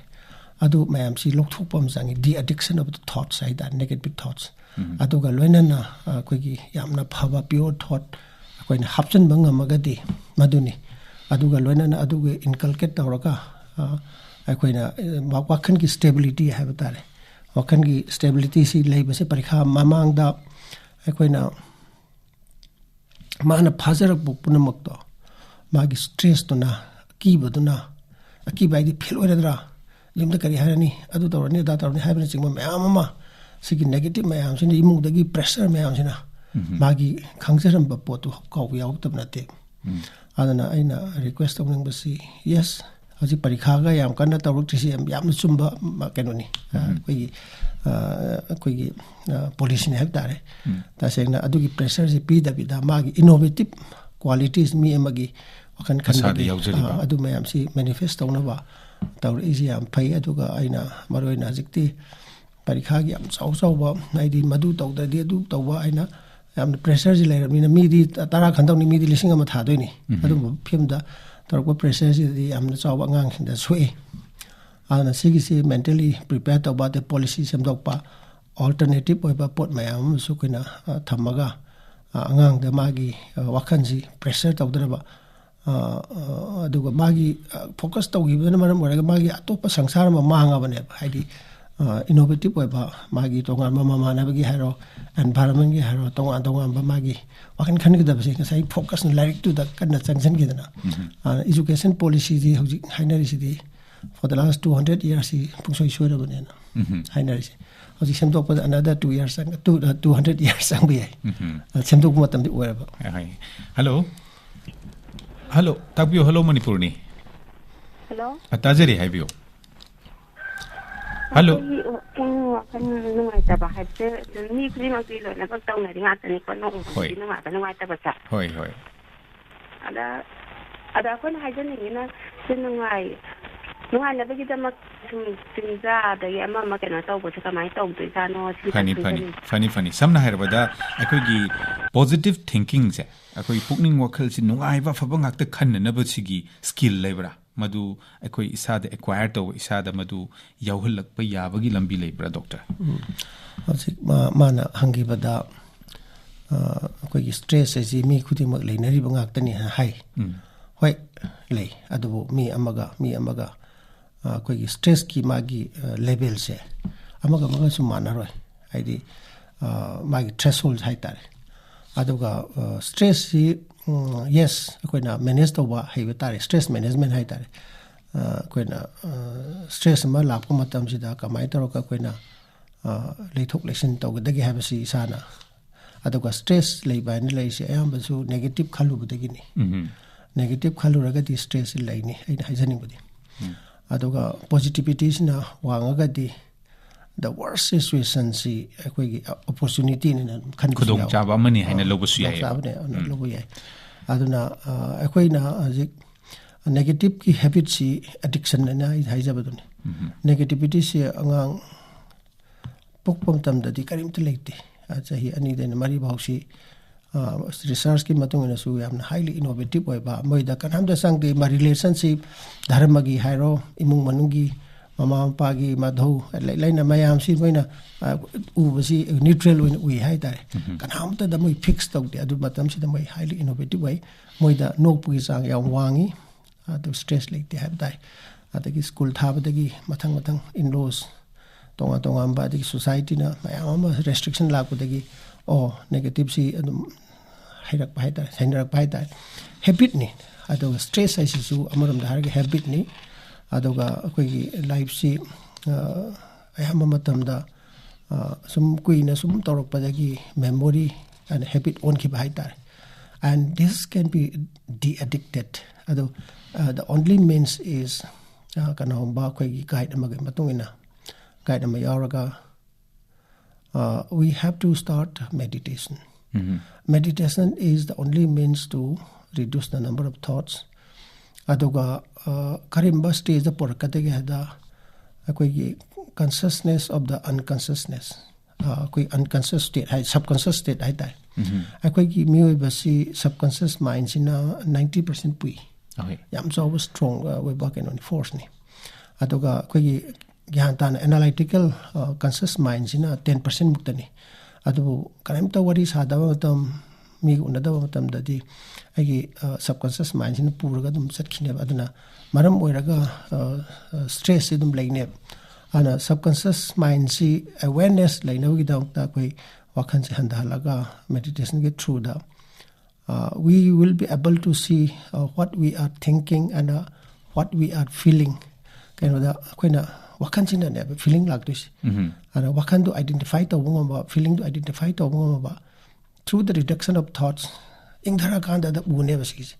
ꯑꯗꯨ ꯃꯌꯥꯝꯁꯤ ꯂꯧꯊꯣꯛꯄ ꯑꯃ ꯆꯪꯉꯤ, ꯗꯤ ꯑꯦꯗꯤꯛꯁꯟ ꯑꯣꯐ ꯗ ꯊꯣꯠꯁ ꯍꯥꯏꯇꯥꯔꯦ, ꯅꯦꯒꯦꯇꯤꯚ ꯊꯣꯠꯁ꯫ ꯑꯗꯨꯒ ꯂꯣꯏꯅꯅ, ꯑ, ꯑꯩꯈꯣꯏꯒꯤ ꯌꯥꯝꯅ ꯐꯕ ꯄ꯭ꯌꯣꯔ ꯊꯣꯠ ꯑꯩꯈꯣꯏꯅ ꯍꯥꯞꯆꯤꯟꯕ ꯉꯝꯃꯒꯗꯤ ꯃꯗꯨꯅꯤ꯫ ꯑꯗꯨꯒ ꯂꯣꯏꯅꯅ ꯑꯗꯨꯒ ꯏꯟꯀꯜꯀꯦꯠ ꯇꯧꯔꯒ, ꯑ, ꯑꯩꯈꯣꯏꯅ, ꯑ, ꯋꯥ-, ꯋꯥꯈꯜꯒꯤ ꯁ꯭ꯇꯦꯕꯤꯂꯤꯇꯤ ꯍꯥꯏꯕ ꯇꯥꯔꯦ, ꯋꯥꯈꯜꯒꯤ ꯁ꯭ꯇꯦꯕꯤꯂꯤꯇꯤꯁꯤ ꯂꯩꯕꯁꯦ ꯄꯔꯤꯈꯥ ꯃꯃꯥꯡꯗ ꯑꯩꯈꯣꯏꯅ ꯃꯥꯅ ꯐꯥꯖꯔꯛꯄ ꯄꯨꯝꯅꯃꯛꯇꯣ ꯃꯥꯒꯤ ꯁ꯭ꯇ꯭ꯔꯦꯁꯇꯨꯅ, ꯑꯀꯤꯕꯗꯨꯅ, ꯑꯀꯤꯕ ꯍꯥꯏꯗꯤ ꯐꯦꯜ ꯑꯣꯏꯔꯗ꯭ꯔꯥ, ꯌꯨꯝꯗ ꯀꯔꯤ ꯍꯥꯏꯔꯅꯤ, ꯑꯗꯨ ꯇꯧꯔꯅꯤ, ꯑꯗꯥ ꯇꯧꯔꯅꯤ ꯍꯥꯏꯕꯅꯆꯤꯡꯕ ꯃꯌꯥꯝ ꯑꯃ, ꯁꯤꯒꯤ ꯅꯦꯒꯦꯇꯤꯚ ꯃꯌꯥꯝꯁꯤꯅ, ꯏꯃꯨꯡꯗꯒꯤ ꯄ꯭ꯔꯦꯁꯔ ꯃꯌꯥꯝꯁꯤꯅ ꯃꯥꯒꯤ ꯈꯪꯖꯔꯝꯕ ꯄꯣꯠꯇꯨ ꯀꯥꯎꯕ ꯌꯥꯎꯗꯕ ꯅꯠꯇꯦ꯫ ꯑꯗꯨꯅ ꯑꯩꯅ ꯔꯤꯀ꯭ꯋꯦꯁ ꯇꯧꯅꯤꯡꯕꯁꯤ, ꯌꯦꯁ, ꯍꯧꯖꯤꯛ ꯄꯔꯤꯈꯥꯒ ꯌꯥꯝ ꯀꯟꯅ ꯇꯧꯔꯛꯇ꯭ꯔꯤꯁꯤ ꯌꯥꯝ, ꯌꯥꯝꯅ ꯆꯨꯝꯕ, ꯃ-, ꯀꯩꯅꯣꯅꯤ꯫ ꯑ, ꯑꯩꯈꯣꯏꯒꯤ, ꯑ, ꯑꯩꯈꯣꯏꯒꯤ, ꯑ, ꯄꯣꯂꯤꯁꯤꯅꯤ ꯍꯥꯏꯕ ꯇꯥꯔꯦ꯫ ꯇꯁꯦꯡꯅ ꯑꯗꯨꯒꯤ ꯄ꯭ꯔꯦꯁꯔꯁꯤ ꯄꯤꯗꯕꯤꯗ ꯃꯥꯒꯤ ꯏꯅꯣꯚꯦꯇꯤꯚ ꯀ꯭ꯋꯥꯂꯤꯇꯤꯁ, ꯃꯤ ꯑꯃꯒꯤ ꯋꯥꯈꯜ ꯃꯁꯥꯗ ꯈꯟꯕꯒꯤ, ꯌꯥꯎꯖꯔꯤꯕ꯫ ꯑ, ꯑꯗꯨ ꯃꯌꯥꯝꯁꯤ ꯃꯦꯅꯤꯐꯦꯁ ꯇꯧꯅꯕ ꯇꯧꯔꯛꯏꯁꯤ ꯌꯥꯝ ꯐꯩ꯫ ꯑꯗꯨꯒ ꯑꯩꯅ ꯃꯔꯨ ꯑꯣꯏꯅ ꯍꯧꯖꯤꯛꯇꯤ ꯄꯔꯤꯈꯥꯒꯤ ꯌꯥꯝ ꯆꯥꯎ ꯆꯥꯎꯕ, ꯍꯥꯏꯗꯤ ꯃꯗꯨ ꯇꯧꯗ꯭ꯔꯗꯤ ꯑꯗꯨ ꯇꯧꯕ ꯍꯥꯏꯅ ꯌꯥꯝꯅ ꯄ꯭ꯔꯦꯁꯔꯁꯤ ꯂꯩꯔꯕꯅꯤꯅ, ꯃꯤꯗꯤ ꯇꯔꯥ ꯈꯟꯗꯧꯅꯤ, ꯃꯤꯗꯤ ꯂꯤꯁꯤꯡ ꯑꯃ ꯊꯥꯗꯣꯏꯅꯤ꯫ ꯑꯗꯨꯝꯕ ꯐꯤꯕꯝꯗ ꯇꯧꯔꯛꯄ ꯄ꯭ꯔꯦꯁꯔꯁꯤꯗꯤ ꯌꯥꯝꯅ ꯆꯥꯎꯕ ꯑꯉꯥꯡꯁꯤꯡꯗ ꯁꯣꯛꯏ꯫ ꯑꯗꯨꯅ ꯁꯤꯒꯤꯁꯤ ꯃꯦꯟꯇꯦꯜꯂꯤ ꯄ꯭ꯔꯤꯄꯦꯌꯔ ꯇꯧꯕ, ꯑꯗꯩ ꯄꯣꯂꯤꯁꯤ ꯁꯦꯝꯗꯣꯛꯄ, ꯑꯜꯇꯔꯅꯦꯇꯤꯚ ꯑꯣꯏꯕ ꯄꯣꯠ ꯃꯌꯥꯝ ꯑꯃꯁꯨ ꯑꯩꯈꯣꯏꯅ, ꯑ, ꯊꯝꯃꯒ, ꯑ, ꯑꯉꯥꯡꯗ ꯃꯥꯒꯤ, ꯑ, ꯋꯥꯈꯜꯁꯤ ꯄ꯭ꯔꯦꯁꯔ ꯇꯧꯗꯅꯕ, ꯑ, ꯑ, ꯑꯗꯨꯒ ꯃꯥꯒꯤ, ꯑ, ꯐꯣꯀꯁ ꯇꯧꯈꯤꯕꯗꯨꯅ ꯃꯔꯝ ꯑꯣꯏꯔꯒ ꯃꯥꯒꯤ ꯑꯇꯣꯞꯄ ꯁꯪꯁꯥꯔ ꯑꯃ ꯃꯥꯡꯉꯕꯅꯦꯕ꯫ ꯍꯥꯏꯗꯤ, ꯑ, ꯏꯅꯣꯚꯦꯇꯤꯚ ꯑꯣꯏꯕ ꯃꯥꯒꯤ ꯇꯣꯉꯥꯟꯕ ꯃꯃꯥꯟꯅꯕꯒꯤ ꯍꯥꯏꯔꯣ, ꯑꯦꯟꯚꯥꯏꯔꯟꯃꯦꯟꯒꯤ ꯍꯥꯏꯔꯣ, ꯇꯣꯉꯥꯟ ꯇꯣꯉꯥꯟꯕ ꯃꯥꯒꯤ ꯋꯥꯈꯜ ꯈꯟꯒꯗꯕꯁꯦ ꯉꯁꯥꯏ ꯐꯣꯀꯁꯅ ꯂꯥꯏꯔꯤꯛꯇꯨꯗ ꯀꯟꯅ ꯆꯪꯁꯤꯟꯈꯤꯗꯅ, ꯑ, ꯏꯖꯨꯀꯦꯁꯟ ꯄꯣꯂꯤꯁꯤꯁꯤ ꯍꯧꯖꯤꯛ ꯍꯥꯏꯅꯔꯤꯁꯤꯗꯤ for the last two hundred yearsꯁꯤ ꯄꯨꯡꯁꯣꯏ ꯁꯣꯏꯔꯕꯅꯦꯅ ꯍꯥꯏꯅꯔꯤꯁꯦ꯫ ꯍꯧꯖꯤꯛ ꯁꯦꯝꯗꯣꯛꯄꯗ another two years ꯆꯪ-, two, uh, two hundred years ꯆꯪꯕ ꯌꯥꯏ꯫ ꯑ, ꯁꯦꯝꯗꯣꯛꯄ ꯃꯇꯝꯗꯤ ꯑꯣꯏꯔꯕ꯫ ꯍꯣꯏ, ꯍꯣꯏ꯫ ꯍꯜꯂꯣ꯫ ꯍꯜꯂꯣ, ꯇꯥꯛꯄꯤꯌꯨ꯫ ꯍꯜꯂꯣ, ꯃꯅꯤꯄꯨꯔꯅꯤ꯫ ꯍꯜꯂꯣ꯫ ꯑ, ꯇꯥꯖꯔꯤ, ꯍꯥꯏꯕꯤꯌꯨ꯫ ꯍꯜꯂꯣ꯫ ꯑꯩꯈꯣꯏꯒꯤ ꯄꯨꯛꯅꯤꯡ ꯋꯥꯈꯜ ꯅꯨꯡꯉꯥꯏꯇꯕ ꯍꯥꯏꯕꯁꯦ ꯑꯗꯨꯝ ꯃꯤ ꯈꯨꯗꯤꯡꯃꯛꯇꯤ ꯂꯣꯏꯅꯃꯛ ꯇꯧꯅꯔꯤ ꯉꯥꯛꯇꯅꯤꯀꯣ, ꯅꯣꯡꯃꯒꯤ ꯍꯣꯏ꯫ ꯅꯨꯡꯉꯥꯏꯕ ꯅꯨꯡꯉꯥꯏꯇꯕꯁꯦ꯫ ꯍꯣꯏ, ꯍꯣꯏ꯫ ꯑꯗ, ꯑꯗ ꯑꯩꯈꯣꯏꯅ ꯍꯥꯏꯖꯅꯤꯡꯉꯤꯅ ꯁꯤ ꯅꯨꯡꯉꯥꯏ-, ꯅꯨꯡꯉꯥꯏꯅꯕꯒꯤꯗꯃꯛ ꯁꯨꯝ ꯆꯤꯟꯖꯥ ꯑꯗꯒꯤ ꯑꯃ ꯑꯃ ꯀꯩꯅꯣ ꯇꯧꯕꯁꯦ ꯀꯃꯥꯏꯅ ꯇꯧꯗꯣꯏꯖꯥꯠꯅꯣ ꯁꯤ ꯐꯅꯤ, ꯐꯅꯤ, ꯈꯪꯖꯅꯤꯡꯉꯤ꯫ ꯐꯅꯤ, ꯐꯅꯤ꯫ ꯁꯝꯅ ꯍꯥꯏꯔꯕꯗ ꯑꯩꯈꯣꯏꯒꯤ positive thinkingꯁꯦ, ꯑꯩꯈꯣꯏ ꯄꯨꯛꯅꯤꯡ ꯋꯥꯈꯜꯁꯤ ꯅꯨꯡꯉꯥꯏꯕ ꯑꯐꯕ ꯉꯥꯛꯇ ꯈꯟꯅꯅꯕ ꯁꯤꯒꯤ skill ꯂꯩꯕ꯭ꯔꯥ? ꯃꯗꯨ ꯑꯩꯈꯣꯏ ꯏꯁꯥꯗ acquire ꯇꯧꯕ, ꯏꯁꯥꯗ ꯃꯗꯨ ꯌꯥꯎꯍꯜꯂꯛꯄ ꯌꯥꯕꯒꯤ ꯂꯝꯕꯤ ꯂꯩꯕ꯭ꯔꯥ, ꯗꯣꯛꯇꯔ? ꯎꯝ꯫ ꯍꯧꯖꯤꯛ ꯃꯥ-, ꯃꯥꯅ ꯍꯪꯈꯤꯕꯗ, ꯑ, ꯑꯩꯈꯣꯏꯒꯤ ꯁ꯭ꯇ꯭ꯔꯦꯁ ꯍꯥꯏꯁꯤ ꯃꯤ ꯈꯨꯗꯤꯡꯃꯛ ꯂꯩꯅꯔꯤꯕ ꯉꯥꯛꯇꯅꯤ ꯍꯥꯏ꯫ ꯎꯝ꯫ ꯍꯣꯏ, ꯂꯩ꯫ ꯑꯗꯨꯕꯨ ꯃꯤ ꯑꯃꯒ ꯃꯤ ꯑꯃꯒ, ꯑ, ꯑꯩꯈꯣꯏꯒꯤ ꯁ꯭ꯇ꯭ꯔꯦꯁꯀꯤ ꯃꯥꯒꯤ, ꯑ, ꯂꯦꯚꯦꯜꯁꯦ ꯑꯃꯒ ꯑꯃꯒꯁꯨ ꯃꯥꯟꯅꯔꯣꯏ꯫ ꯍꯥꯏꯗꯤ, ꯑ, ꯃꯥꯒꯤ ꯊ꯭ꯔꯦꯁꯍꯣꯜꯗ ꯍꯥꯏꯇꯥꯔꯦ꯫ ꯑꯗꯨꯒ ꯁ꯭ꯇ꯭ꯔꯦꯁꯁꯤ, ꯌꯦꯁ, ꯑꯩꯈꯣꯏꯅ ꯃꯦꯅꯦꯖ ꯇꯧꯕ ꯍꯩꯕ ꯇꯥꯔꯦ, ꯁ꯭ꯇ꯭ꯔꯦꯁ ꯃꯦꯅꯦꯖꯃꯦꯟ ꯍꯥꯏ ꯇꯥꯔꯦ꯫ ꯑꯩꯈꯣꯏꯅ ꯁ꯭ꯇ꯭ꯔꯦꯁ ꯑꯃ ꯂꯥꯛꯄ ꯃꯇꯝꯁꯤꯗ ꯀꯃꯥꯏꯅ ꯇꯧꯔꯒ ꯑꯩꯈꯣꯏꯅ ꯂꯩꯊꯣꯛ ꯂꯩꯁꯤꯟ ꯇꯧꯒꯗꯒꯦ ꯍꯥꯏꯕꯁꯤ ꯏꯁꯥꯅ꯫ ꯑꯗꯨꯒ ꯁ꯭ꯇ꯭ꯔꯦꯁ ꯂꯩꯕ ꯍꯥꯏꯅ ꯂꯩꯔꯤꯁꯦ ꯑꯌꯥꯝꯕꯁꯨ ꯅꯦꯒꯦꯇꯤꯞ ꯈꯜꯂꯨꯕꯗꯒꯤꯅꯤ꯫ ꯅꯦꯒꯦꯇꯤꯞ ꯈꯜꯂꯨꯔꯒꯗꯤ ꯁ꯭ꯇ꯭ꯔꯦꯁꯁꯤ ꯂꯩꯅꯤ, ꯑꯩꯅ ꯍꯥꯏꯖꯅꯤꯡꯕꯗꯤ꯫ ꯑꯗꯨꯒ ꯄꯣꯖꯤꯇꯤꯚꯤꯇꯤꯁꯤꯅ ꯋꯥꯡꯉꯒꯗꯤ the worst situationꯁꯤ ꯑꯩꯈꯣꯏꯒꯤ ꯑꯣꯄꯣꯔꯆꯨꯅꯤꯇꯤꯅ ꯑꯗꯨꯝ ꯈꯟꯕꯁꯨ ꯌꯥꯎꯏ꯫ ꯈꯨꯗꯣꯡꯆꯥꯕ ꯑꯃꯅꯤ ꯍꯥꯏꯅ ꯂꯧꯕꯁꯨ ꯌꯥꯏ꯫ ꯈꯨꯗꯣꯡꯆꯥꯕꯅꯦ, ꯑꯗꯨꯅ ꯂꯧꯕ ꯌꯥꯏ꯫ ꯑꯗꯨꯅ ꯑꯩꯈꯣꯏꯅ ꯍꯧꯖꯤꯛ ꯅꯦꯒꯦꯇꯤꯞꯀꯤ ꯍꯦꯕꯤꯠꯁꯤ ꯑꯦꯗꯤꯛꯁꯟ ꯍꯥꯏꯅ ꯑꯩ ꯍꯥꯏꯖꯕꯗꯨꯅꯤ꯫ ꯅꯦꯒꯦꯇꯤꯚꯤꯇꯤꯁꯤ ꯑꯉꯥꯡ ꯄꯣꯛꯄ ꯃꯇꯝꯗꯗꯤ ꯀꯔꯤꯝꯇ ꯂꯩꯇꯦ꯫ ꯆꯍꯤ ꯑꯅꯤꯗꯩꯅ ꯃꯔꯤ ꯐꯥꯎꯁꯤ ꯔꯤꯁꯔꯁꯀꯤ ꯃꯇꯨꯡ ꯏꯟꯅꯁꯨ ꯌꯥꯝꯅ ꯍꯥꯏꯂꯤ ꯏꯅꯣꯚꯦꯇꯤꯞ ꯑꯣꯏꯕ, ꯃꯣꯏꯗ ꯀꯅꯥꯝꯇ ꯆꯪꯗꯦ꯫ ꯃꯥ ꯔꯤꯂꯦꯁꯟꯁꯤꯞ, ꯙꯔꯃꯒꯤ ꯍꯥꯏꯔꯣ, ꯏꯃꯨꯡ ꯃꯅꯨꯡꯒꯤ ꯃꯃꯥ ꯃꯄꯥꯒꯤ ꯃꯊꯧ, ꯂꯩ-, ꯂꯩꯅ ꯃꯌꯥꯝꯁꯤ ꯃꯣꯏꯅ ꯎꯕꯁꯤ ꯅ꯭ꯌꯨꯇ꯭ꯔꯦꯜ ꯑꯣꯏꯅ ꯎꯏ ꯍꯥꯏ ꯇꯥꯔꯦ꯫ ꯀꯅꯥꯝꯇꯗ ꯃꯣꯏ ꯐꯤꯛꯁ ꯇꯧꯗꯦ꯫ ꯑꯗꯨ ꯃꯇꯝꯁꯤꯗ ꯃꯣꯏ ꯍꯥꯏꯂꯤ ꯏꯅꯣꯚꯦꯇꯤꯞ ꯑꯣꯏ꯫ ꯃꯣꯏꯗ ꯅꯣꯛꯄꯒꯤ ꯆꯥꯡ ꯌꯥꯝ ꯋꯥꯡꯉꯤ꯫ ꯑꯗꯨ ꯁ꯭ꯇ꯭ꯔꯦꯁ ꯂꯩꯇꯦ ꯍꯥꯏꯕ ꯇꯥꯏ꯫ ꯑꯗꯒꯤ ꯁ꯭ꯀꯨꯜ ꯊꯥꯕꯗꯒꯤ ꯃꯊꯪ ꯃꯊꯪ ꯏꯟꯂꯣꯁ ꯇꯣꯉꯥꯟ ꯇꯣꯉꯥꯟꯕ, ꯑꯗꯒꯤ ꯁꯣꯁꯥꯏꯇꯤꯅ ꯃꯌꯥꯝ ꯑꯃ ꯔꯦꯁꯇ꯭ꯔꯤꯛꯁꯟ ꯂꯥꯛꯄꯗꯒꯤ, ꯑꯣ, ꯅꯦꯒꯦꯇꯤꯞꯁꯤ ꯑꯗꯨꯝ ꯍꯩꯔꯛꯄ ꯍꯥꯏ ꯇꯥꯔꯦ, ꯍꯩꯅꯔꯛꯄ ꯍꯥꯏ ꯇꯥꯔꯦ꯫ ꯍꯦꯕꯤꯠꯅꯤ꯫ ꯑꯗꯨꯒ ꯁ꯭ꯇ꯭ꯔꯦꯁ ꯍꯥꯏꯁꯤꯁꯨ ꯑꯃꯔꯣꯝꯗ ꯍꯥꯏꯔꯒ ꯍꯦꯕꯤꯠꯅꯤ꯫ ꯑꯗꯨꯒ ꯑꯩꯈꯣꯏꯒꯤ ꯂꯥꯏꯐꯁꯤ ꯑꯌꯥꯝꯕ ꯃꯇꯝꯗ ꯁꯨꯝ ꯀꯨꯏꯅ ꯁꯨꯝ ꯇꯧꯔꯛꯄꯗꯒꯤ ꯃꯦꯃꯣꯔꯤ ꯑꯦꯟ ꯍꯦꯕꯤꯠ ꯑꯣꯟꯈꯤꯕ ꯍꯥꯏ ꯇꯥꯔꯦ꯫ And this can be de-addicted. ꯑꯗꯣ the only means is ꯀꯩꯅꯣꯒꯨꯝꯕ ꯑꯩꯈꯣꯏꯒꯤ ꯒꯥꯏꯗ ꯑꯃꯒꯤ ꯃꯇꯨꯡ ꯏꯟꯅ, ꯒꯥꯏꯗ ꯑꯃ ꯌꯥꯎꯔꯒ, we have to start meditation. Meditation is the only means to reduce the number of thoughts. ꯑꯗꯨꯒ ꯀꯔꯤꯒꯨꯝꯕ ꯁ꯭ꯇꯦꯖꯇ ꯄꯨꯔꯛꯀꯗꯒꯦ ꯍꯥꯏꯗ ꯑꯩꯈꯣꯏꯒꯤ consciousness of the unconsciousness, ꯑꯩꯈꯣꯏ unconscious state ꯍꯥꯏ, subconscious state ꯍꯥꯏ ꯇꯥꯔꯦ꯫ ꯑꯩꯈꯣꯏꯒꯤ ꯃꯤꯑꯣꯏꯕꯁꯤ subconscious mindꯁꯤꯅ ninety percent ꯄꯨꯏ꯫ ꯌꯥꯝ ꯆꯥꯎꯕ ꯁ꯭ꯇ꯭ꯔꯣꯡ ꯑꯣꯏꯕ ꯀꯩꯅꯣꯅꯤ, ꯐꯣꯔꯁꯅꯤ꯫ ꯑꯗꯨꯒ ꯑꯩꯈꯣꯏꯒꯤ ꯒ꯭ꯌꯥꯟ ꯇꯥꯅ ꯑꯦꯅꯥꯂꯥꯏꯇꯤꯀꯦꯜ conscious mindꯁꯤꯅ ten percent ꯃꯨꯛꯇꯅꯤ꯫ ꯑꯗꯨꯕꯨ ꯀꯔꯤꯝꯇ ꯋꯥꯔꯤ ꯁꯥꯗꯕ ꯃꯇꯝ, ꯃꯤꯒ ꯎꯅꯗꯕ ꯃꯇꯝꯗꯗꯤ ꯑꯩꯒꯤ subconscious mindꯁꯤꯅ ꯄꯨꯔꯒ ꯑꯗꯨꯝ ꯆꯠꯈꯤꯅꯦꯕ꯫ ꯑꯗꯨꯅ ꯃꯔꯝ ꯑꯣꯏꯔꯒ ꯁ꯭ꯇ꯭ꯔꯦꯁꯁꯤ ꯑꯗꯨꯝ ꯂꯩꯅꯦꯕ꯫ ꯑꯗꯨꯅ subconscious mindꯁꯤ awareness ꯂꯩꯅꯕꯒꯤꯗꯃꯛꯇ ꯑꯩꯈꯣꯏ ꯋꯥꯈꯜꯁꯦ ꯍꯟꯊꯍꯜꯂꯒ ꯃꯦꯗꯤꯇꯦꯁꯟꯒꯤ ꯊ꯭ꯔꯨꯗ, we will be able to see what we are thinking and what we are feeling. ꯀꯩꯅꯣꯗ ꯑꯩꯈꯣꯏꯅ ꯋꯥꯈꯜꯁꯤꯅꯅꯦꯕ ꯐꯤꯂꯤꯡ ꯂꯥꯛꯇꯣꯏꯁꯦ. ꯑꯗ ꯋꯥꯈꯜꯗꯣ ꯑꯥꯏꯗꯦꯟꯇꯤꯐꯥꯏ ꯇꯧꯕ ꯉꯝꯕ, ꯐꯤꯂꯤꯡꯗꯣ ꯑꯥꯏꯗꯦꯟꯇꯤꯐꯥꯏ ꯇꯧꯕ ꯉꯝꯃꯕ, through the reduction of thoughts, ꯏꯪꯊꯔꯀꯥꯟꯗꯗ ꯎꯅꯦꯕ ꯁꯤꯒꯤꯁꯦ.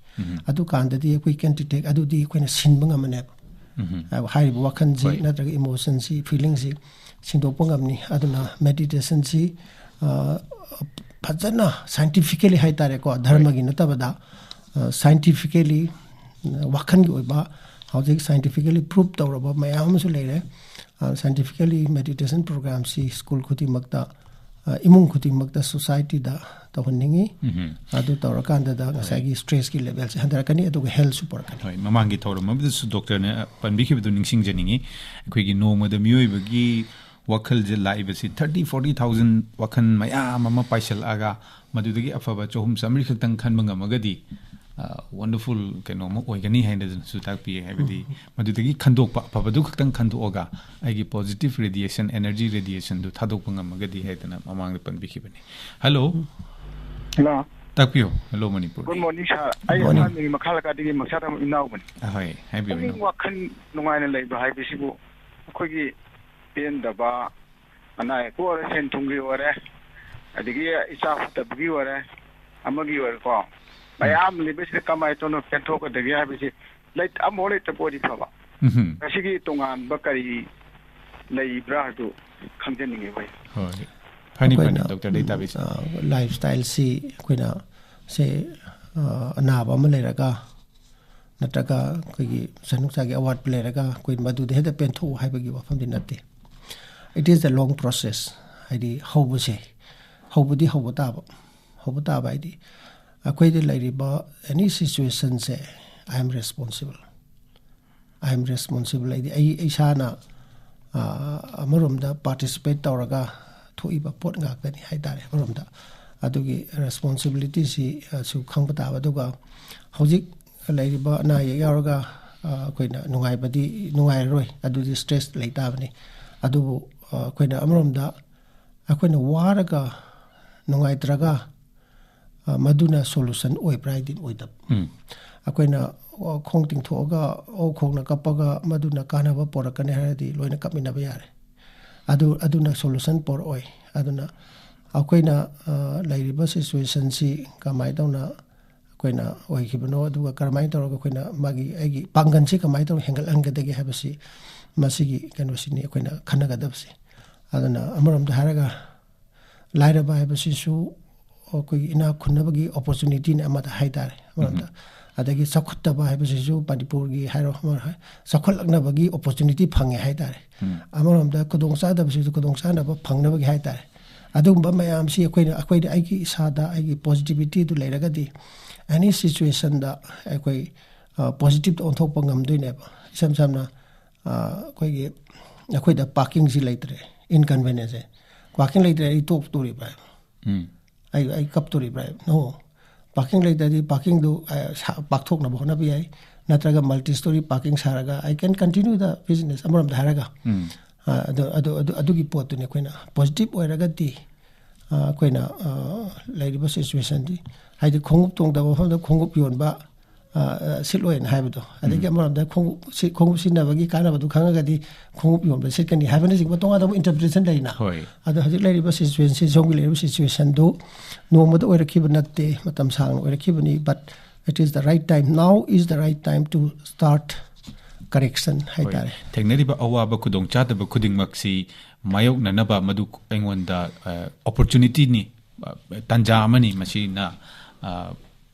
ꯑꯗꯨꯀꯥꯟꯗꯗꯤ ꯑꯩꯈꯣꯏ ꯀꯦꯟ ꯗꯤꯇꯦꯛ, ꯑꯗꯨꯗꯤ ꯑꯩꯈꯣꯏꯅ ꯁꯤꯟꯕ ꯉꯝꯃꯅꯦꯕ꯫ ꯍꯥꯏꯕ ꯍꯥꯏꯔꯤꯕ ꯋꯥꯈꯜꯁꯤ ꯍꯣꯏ꯫ ꯅꯠꯇ꯭ꯔꯒ ꯏꯃꯣꯁꯟꯁꯤ, ꯐꯤꯂꯤꯡꯁꯤ ꯁꯤꯟꯗꯣꯛꯄ ꯉꯝꯅꯤ꯫ ꯑꯗꯨꯅ ꯃꯦꯗꯤꯇꯦꯁꯟꯁꯤ ꯐꯖꯅ ꯁꯥꯏꯟꯇꯤꯐꯤꯀꯦꯂꯤ ꯍꯥꯏꯇꯥꯔꯦꯀꯣ, ꯙꯔꯃꯒꯤ ꯅꯠꯇꯕꯗ ꯁꯥꯏꯟꯇꯤꯐꯤꯀꯦꯂꯤ ꯋꯥꯈꯜꯒꯤ ꯑꯣꯏꯕ ꯍꯧꯖꯤꯛ ꯁꯥꯏꯟꯇꯤꯐꯤꯀꯦꯂꯤ ꯄ꯭ꯔꯨꯞ ꯇꯧꯔꯕ ꯃꯌꯥꯝ ꯑꯃꯁꯨ ꯂꯩꯔꯦ꯫ ꯁꯥꯏꯟꯇꯤꯐꯤꯀꯦꯂꯤ ꯃꯦꯗꯤꯇꯦꯁꯟ ꯄ꯭ꯔꯣꯒ꯭ꯔꯥꯝꯁꯤ ꯁ꯭ꯀꯨꯜ ꯈꯨꯗꯤꯡꯃꯛꯇ, ꯏꯃꯨꯡ ꯈꯨꯗꯤꯡꯃꯛꯇ, ꯁꯣꯁꯥꯏꯇꯤꯗ ꯇꯧꯍꯟꯅꯤꯡꯉꯤ꯫ ꯑꯗꯨ ꯇꯧꯔꯀꯥꯟꯗꯗ ꯉꯁꯥꯏꯒꯤ ꯁ꯭ꯇ꯭ꯔꯦꯁꯀꯤ ꯂꯦꯚꯦꯜꯁꯦ ꯍꯟꯊꯔꯛꯀꯅꯤ, ꯑꯗꯨꯒ ꯍꯦꯜꯊꯁꯨ ꯄꯨꯔꯛꯀꯅꯤ꯫ ꯍꯣꯏ, ꯃꯃꯥꯡꯒꯤ ꯊꯧꯔꯝ ꯑꯃꯗꯁꯨ ꯗꯣꯛꯇꯔꯅ ꯄꯟꯕꯤꯈꯤꯕꯗꯨ ꯅꯤꯡꯁꯤꯡꯖꯅꯤꯡꯉꯤ꯫ ꯑꯩꯈꯣꯏꯒꯤ ꯅꯣꯡꯃꯗ ꯃꯤꯑꯣꯏꯕꯒꯤ ꯋꯥꯈꯜꯁꯦ ꯂꯥꯛꯏꯕꯁꯤ thirty forty thousand ꯋꯥꯈꯜ ꯃꯌꯥꯝ ꯑꯃ ꯄꯥꯏꯁꯤꯜꯂꯛꯑꯒ, ꯃꯗꯨꯗꯒꯤ ꯑꯐꯕ ꯆꯍꯨꯝ ꯆꯥꯃꯔꯤ ꯈꯛꯇꯪ ꯈꯟꯕ ꯉꯝꯃꯒꯗꯤ, ꯋꯟꯗꯔꯐꯨꯜ ꯀꯩꯅꯣ ꯑꯃ ꯑꯣꯏꯒꯅꯤ ꯍꯥꯏꯅꯁꯨ ꯇꯥꯛꯄꯤꯌꯦ꯫ ꯍꯥꯏꯕꯗꯤ ꯃꯗꯨꯗꯒꯤ ꯈꯟꯗꯣꯛꯄ, ꯑꯐꯕꯗꯨ ꯈꯛꯇꯪ ꯈꯟꯗꯣꯛꯑꯒ ꯑꯩꯒꯤ ꯄꯣꯖꯤꯇꯤꯚ ꯔꯦꯗꯤꯌꯦꯁꯟ, ꯑꯦꯅꯔꯖꯤ ꯔꯦꯗꯤꯌꯦꯁꯟꯗꯨ ꯊꯥꯗꯣꯛꯄ ꯉꯝꯃꯒꯗꯤ ꯍꯥꯏꯗꯅ ꯃꯃꯥꯡꯗ ꯄꯟꯕꯤꯈꯤꯕꯅꯤ꯫ ꯍꯜꯂꯣ꯫ ꯍꯜꯂꯣ꯫ ꯇꯥꯛꯄꯤꯌꯨ꯫ Hello, Manipur. Good morning, sir. ꯑꯩ ꯃꯈꯥ ꯂꯩꯀꯥꯏꯗꯒꯤ ꯃꯈꯥ ꯂꯩꯀꯥꯏꯗꯒꯤ ꯏꯅꯥꯎꯕꯅꯤ꯫ ꯑꯍꯣꯏ, ꯍꯥꯏꯕꯤꯌꯨ, ꯄꯨꯛꯅꯤꯡ ꯏꯅꯥꯎ꯫ ꯋꯥꯈꯜ ꯅꯨꯡꯉꯥꯏꯅ ꯂꯩꯕ ꯍꯥꯏꯕꯁꯤꯕꯨ ꯑꯩꯈꯣꯏꯒꯤ ꯄꯦꯟꯗꯕ, ꯑꯅꯥ ꯑꯌꯦꯛꯄꯨ ꯑꯣꯏꯔꯦ, ꯁꯦꯟ ꯊꯨꯝꯒꯤ ꯑꯣꯏꯔꯦ, ꯑꯗꯒꯤ ꯏꯆꯥ ꯐꯠꯇꯕꯒꯤ ꯑꯣꯏꯔꯦ, ꯑꯃꯒꯤ ꯑꯣꯏꯔꯦꯀꯣ, ꯃꯌꯥꯝ ꯂꯩꯕꯁꯤꯗ ꯀꯃꯥꯏꯅ ꯇꯧꯅ ꯄꯦꯟꯊꯣꯛꯀꯗꯒꯦ ꯍꯥꯏꯕꯁꯤ ꯂꯩ-, ꯑꯃꯐꯥꯎ ꯂꯩꯇꯕ ꯑꯣꯏꯗꯤ ꯐꯕ꯫ ꯎꯝꯍꯨꯝ꯫ ꯃꯁꯤꯒꯤ ꯇꯣꯉꯥꯟꯕ ꯀꯔꯤ ꯂꯩꯕ꯭ꯔꯥ ꯍꯥꯏꯗꯨ ꯈꯪꯖꯅꯤꯡꯉꯦꯕ ꯑꯩ꯫ ꯍꯣꯏ꯫ ꯐꯅꯤ, ꯐꯅꯤ, ꯑꯩꯈꯣꯏꯅ, ꯗꯣꯛꯇꯔꯗꯒꯤ ꯇꯥꯕꯤꯁꯤ꯫ ꯎꯝ, ꯑ, ꯂꯥꯏꯐ ꯁ꯭ꯇꯥꯏꯜꯁꯤ ꯑꯩꯈꯣꯏꯅ ꯁꯦ, ꯑ, ꯑꯅꯥꯕ ꯑꯃ ꯂꯩꯔꯒ ꯅꯠꯇ꯭ꯔꯒ ꯑꯩꯈꯣꯏꯒꯤ ꯄꯩꯁꯥ ꯅꯨꯡꯁꯥꯒꯤ ꯑꯋꯥꯠꯄ ꯂꯩꯔꯒ ꯑꯩꯈꯣꯏ ꯃꯗꯨꯗ ꯍꯦꯛꯇ ꯄꯦꯟꯊꯣꯛꯎ ꯍꯥꯏꯕꯒꯤ ꯋꯥꯐꯝꯗꯤ ꯅꯠꯇꯦ꯫ It is a long process. ꯍꯥꯏꯗꯤ ꯍꯧꯕꯁꯦ, ꯍꯧꯕꯗꯤ ꯍꯧꯕ ꯇꯥꯕ꯫ ꯍꯧꯕ ꯇꯥꯕ ꯍꯥꯏꯗꯤ ꯑꯩꯈꯣꯏꯗ ꯂꯩꯔꯤꯕ ꯑꯦꯅꯤ ꯁꯤꯆꯨꯋꯦꯁꯟꯁꯦ, I am responsible. I am responsible ꯍꯥꯏꯗꯤ ꯑꯩ ꯏꯁꯥꯅ, ꯑ, ꯑꯃꯔꯣꯝꯗ ꯄꯥꯔꯇꯤꯁꯤꯄꯦꯠ ꯇꯧꯔꯒ ꯊꯣꯛꯏꯕ ꯄꯣꯠ ꯉꯥꯛꯇꯅꯤ ꯍꯥꯏ ꯇꯥꯔꯦ꯫ ꯑꯃꯔꯣꯝꯗ ꯑꯗꯨꯒꯤ ꯔꯦꯁꯄꯣꯟꯁꯤꯕꯤꯂꯤꯇꯤꯁꯤ, ꯑ, ꯁꯨ ꯈꯪꯕ ꯇꯥꯕ꯫ ꯑꯗꯨꯒ ꯍꯧꯖꯤꯛ ꯂꯩꯔꯤꯕ ꯑꯅꯥ ꯑꯌꯦꯛ ꯌꯥꯎꯔꯒ, ꯑ, ꯑꯩꯈꯣꯏꯅ ꯅꯨꯡꯉꯥꯏꯕꯗꯤ ꯅꯨꯡꯉꯥꯏꯔꯔꯣꯏ, ꯑꯗꯨꯗꯤ ꯁ꯭ꯇ꯭ꯔꯦꯁ ꯂꯩ ꯇꯥꯕꯅꯤ꯫ ꯑꯗꯨꯕꯨ, ꯑ, ꯑꯩꯈꯣꯏꯅ ꯑꯃꯔꯣꯝꯗ ꯑꯩꯈꯣꯏꯅ ꯋꯥꯔꯒ ꯅꯨꯡꯉꯥꯏꯇ꯭ꯔꯒ, ꯑ, ꯃꯗꯨꯅ solution ꯑꯣꯏꯕ꯭ꯔꯥ ꯍꯥꯏꯗꯤ ꯑꯣꯏꯗꯕ꯫ ꯑꯩꯈꯣꯏꯅ, ꯑ, ꯈꯣꯡ ꯇꯤꯡꯊꯣꯛꯑꯒ, ꯑꯣ, ꯈꯣꯡꯅ ꯀꯞꯄꯒ ꯃꯗꯨꯅ ꯀꯥꯟꯅꯕ ꯄꯣꯔꯛꯀꯅꯤ ꯍꯥꯏꯔꯗꯤ ꯂꯣꯏꯅ ꯀꯞꯃꯤꯟꯅꯕ ꯌꯥꯔꯦ꯫ ꯑꯗꯨ, ꯑꯗꯨꯅ solution ꯄꯣꯔꯛꯑꯣꯏ꯫ ꯑꯗꯨꯅ ꯑꯩꯈꯣꯏꯅ, ꯑ, ꯂꯩꯔꯤꯕ situationꯁꯤ ꯀꯃꯥꯏꯅ ꯇꯧꯅ ꯑꯩꯈꯣꯏꯅ ꯑꯣꯏꯈꯤꯕꯅꯣ, ꯑꯗꯨꯒ ꯀꯔꯝꯍꯥꯏꯅ ꯇꯧꯔꯒ ꯑꯩꯈꯣꯏꯅ ꯃꯥꯒꯤ, ꯑꯩꯒꯤ ꯄꯥꯡꯒꯜꯁꯤ ꯀꯃꯥꯏꯅ ꯇꯧꯔꯒ ꯍꯦꯟꯒꯠꯍꯟꯒꯗꯒꯦ ꯍꯥꯏꯕꯁꯤ, ꯃꯁꯤꯒꯤ ꯀꯩꯅꯣꯁꯤꯅꯤ ꯑꯩꯈꯣꯏꯅ ꯈꯟꯅꯒꯗꯕꯁꯤ꯫ ꯑꯗꯨꯅ ꯑꯃꯔꯣꯝꯗ ꯍꯥꯏꯔꯒ ꯂꯥꯏꯔꯕ ꯍꯥꯏꯕꯁꯤꯁꯨ ꯑꯩꯈꯣꯏꯒꯤ ꯏꯅꯥꯛ ꯈꯨꯟꯅꯕꯒꯤ opportunityꯅꯤ ꯑꯃꯗ ꯍꯥꯏꯇꯥꯔꯦ꯫ ꯑꯃꯔꯣꯝꯗ, ꯑꯗꯒꯤ ꯆꯥꯎꯈꯠꯇꯕ ꯍꯥꯏꯕꯁꯤꯁꯨ ꯃꯅꯤꯄꯨꯔꯒꯤ ꯍꯥꯏꯔꯣ, ꯑꯃ ꯍꯥꯏ-, ꯆꯥꯎꯈꯠꯂꯛꯅꯕꯒꯤ opportunity ꯐꯪꯉꯦ ꯍꯥꯏꯇꯥꯔꯦ꯫ ꯑꯃꯔꯣꯝꯗ ꯈꯨꯗꯣꯡꯆꯥꯗꯕꯁꯤꯁꯨ ꯈꯨꯗꯣꯡꯆꯥꯅꯕ ꯐꯪꯅꯕꯒꯤ ꯍꯥꯏꯇꯥꯔꯦ꯫ ꯑꯗꯨꯒꯨꯝꯕ ꯃꯌꯥꯝꯁꯤ ꯑꯩꯈꯣꯏꯅ, ꯑꯩꯈꯣꯏꯗ, ꯑꯩꯒꯤ ꯏꯁꯥꯗ ꯑꯩꯒꯤ positivityꯗꯨ ꯂꯩꯔꯒꯗꯤ, any situationꯗ ꯑꯩꯈꯣꯏ, ꯑ, positiveꯇ ꯑꯣꯟꯊꯣꯛꯄ ꯉꯝꯗꯣꯏꯅꯦꯕ꯫ ꯏꯁꯝ ꯁꯝꯅ, ꯑ, ꯑꯩꯈꯣꯏꯒꯤ, ꯑꯩꯈꯣꯏꯗ parkingꯁꯤ ꯂꯩꯇ꯭ꯔꯦ, inconvenienceꯁꯦ꯫ Parking ꯂꯩꯇ꯭ꯔꯦ, ꯑꯩ ꯇꯣꯛꯇꯣꯔꯤꯕ꯭ꯔꯥ? ꯑꯩ, ꯑꯩ ꯀꯞꯇꯣꯔꯤꯕ꯭ꯔꯥ? No꯫ Parking ꯂꯩꯇ꯭ꯔꯗꯤ parkingꯗꯨ, ꯑ, ꯁꯥ-, ꯄꯥꯛꯊꯣꯛꯅꯕ ꯍꯣꯠꯅꯕ ꯌꯥꯏ꯫ ꯅꯠꯇ꯭ꯔꯒ multi story parking ꯁꯥꯔꯒ I can continue the business ꯑꯃꯔꯣꯝꯗ ꯍꯥꯏꯔꯒ꯫ ꯑ, ꯑꯗꯨ, ꯑꯗꯨ, ꯑꯗꯨ, ꯑꯗꯨꯒꯤ ꯄꯣꯠꯇꯨꯅꯤ ꯑꯩꯈꯣꯏꯅ positive ꯑꯣꯏꯔꯒꯗꯤ, ꯑ, ꯑꯩꯈꯣꯏꯅ, ꯑ, ꯂꯩꯔꯤꯕ situationꯗꯤ, ꯍꯥꯏꯗꯤ ꯈꯣꯡꯎꯞ ꯇꯣꯡꯗꯕ ꯃꯐꯝꯗ ꯈꯣꯡꯎꯞ ꯌꯣꯟꯕ, ꯑ, ꯑ, ꯁꯤꯠꯂꯣꯏꯅ ꯍꯥꯏꯕꯗꯣ꯫ ꯑꯗꯒꯤ ꯑꯃꯔꯣꯝꯗ ꯈꯣꯡꯎꯞ ꯁꯤ-, ꯈꯣꯡꯎꯞ ꯁꯤꯖꯤꯟꯅꯕꯒꯤ ꯀꯥꯟꯅꯕꯗꯨ ꯈꯪꯉꯒꯗꯤ ꯈꯣꯡꯎꯞ ꯌꯣꯟꯕ ꯁꯤꯠꯀꯅꯤ ꯍꯥꯏꯕꯅꯆꯤꯡꯕ ꯇꯣꯉꯥꯟ ꯇꯣꯉꯥꯟꯕ interpretation ꯂꯩꯅ꯫ ꯑꯗꯣ ꯍꯧꯖꯤꯛ ꯂꯩꯔꯤꯕ situationꯁꯤ, ꯁꯣꯝꯒꯤ ꯂꯩꯔꯤꯕ situationꯗꯨ ꯅꯣꯡꯃꯗ ꯑꯣꯏꯔꯛꯈꯤꯕ ꯅꯠꯇꯦ, ꯃꯇꯝ ꯁꯥꯡꯅ ꯑꯣꯏꯔꯛꯈꯤꯕꯅꯤ, but it is the right time, now is the right time to start correction ꯍꯥꯏꯇꯥꯔꯦ꯫ ꯊꯦꯡꯅꯔꯤꯕ ꯑꯋꯥꯕ ꯈꯨꯗꯣꯡꯆꯥꯗꯕ ꯈꯨꯗꯤꯡꯃꯛꯁꯤ ꯃꯥꯌꯣꯛꯅꯅꯕ ꯃꯗꯨ ꯑꯩꯉꯣꯟꯗ, ꯑ, opportunityꯅꯤ, ꯑ, ꯇꯥꯟꯖꯥ ꯑꯃꯅꯤ, ꯃꯁꯤꯅ, ꯑ,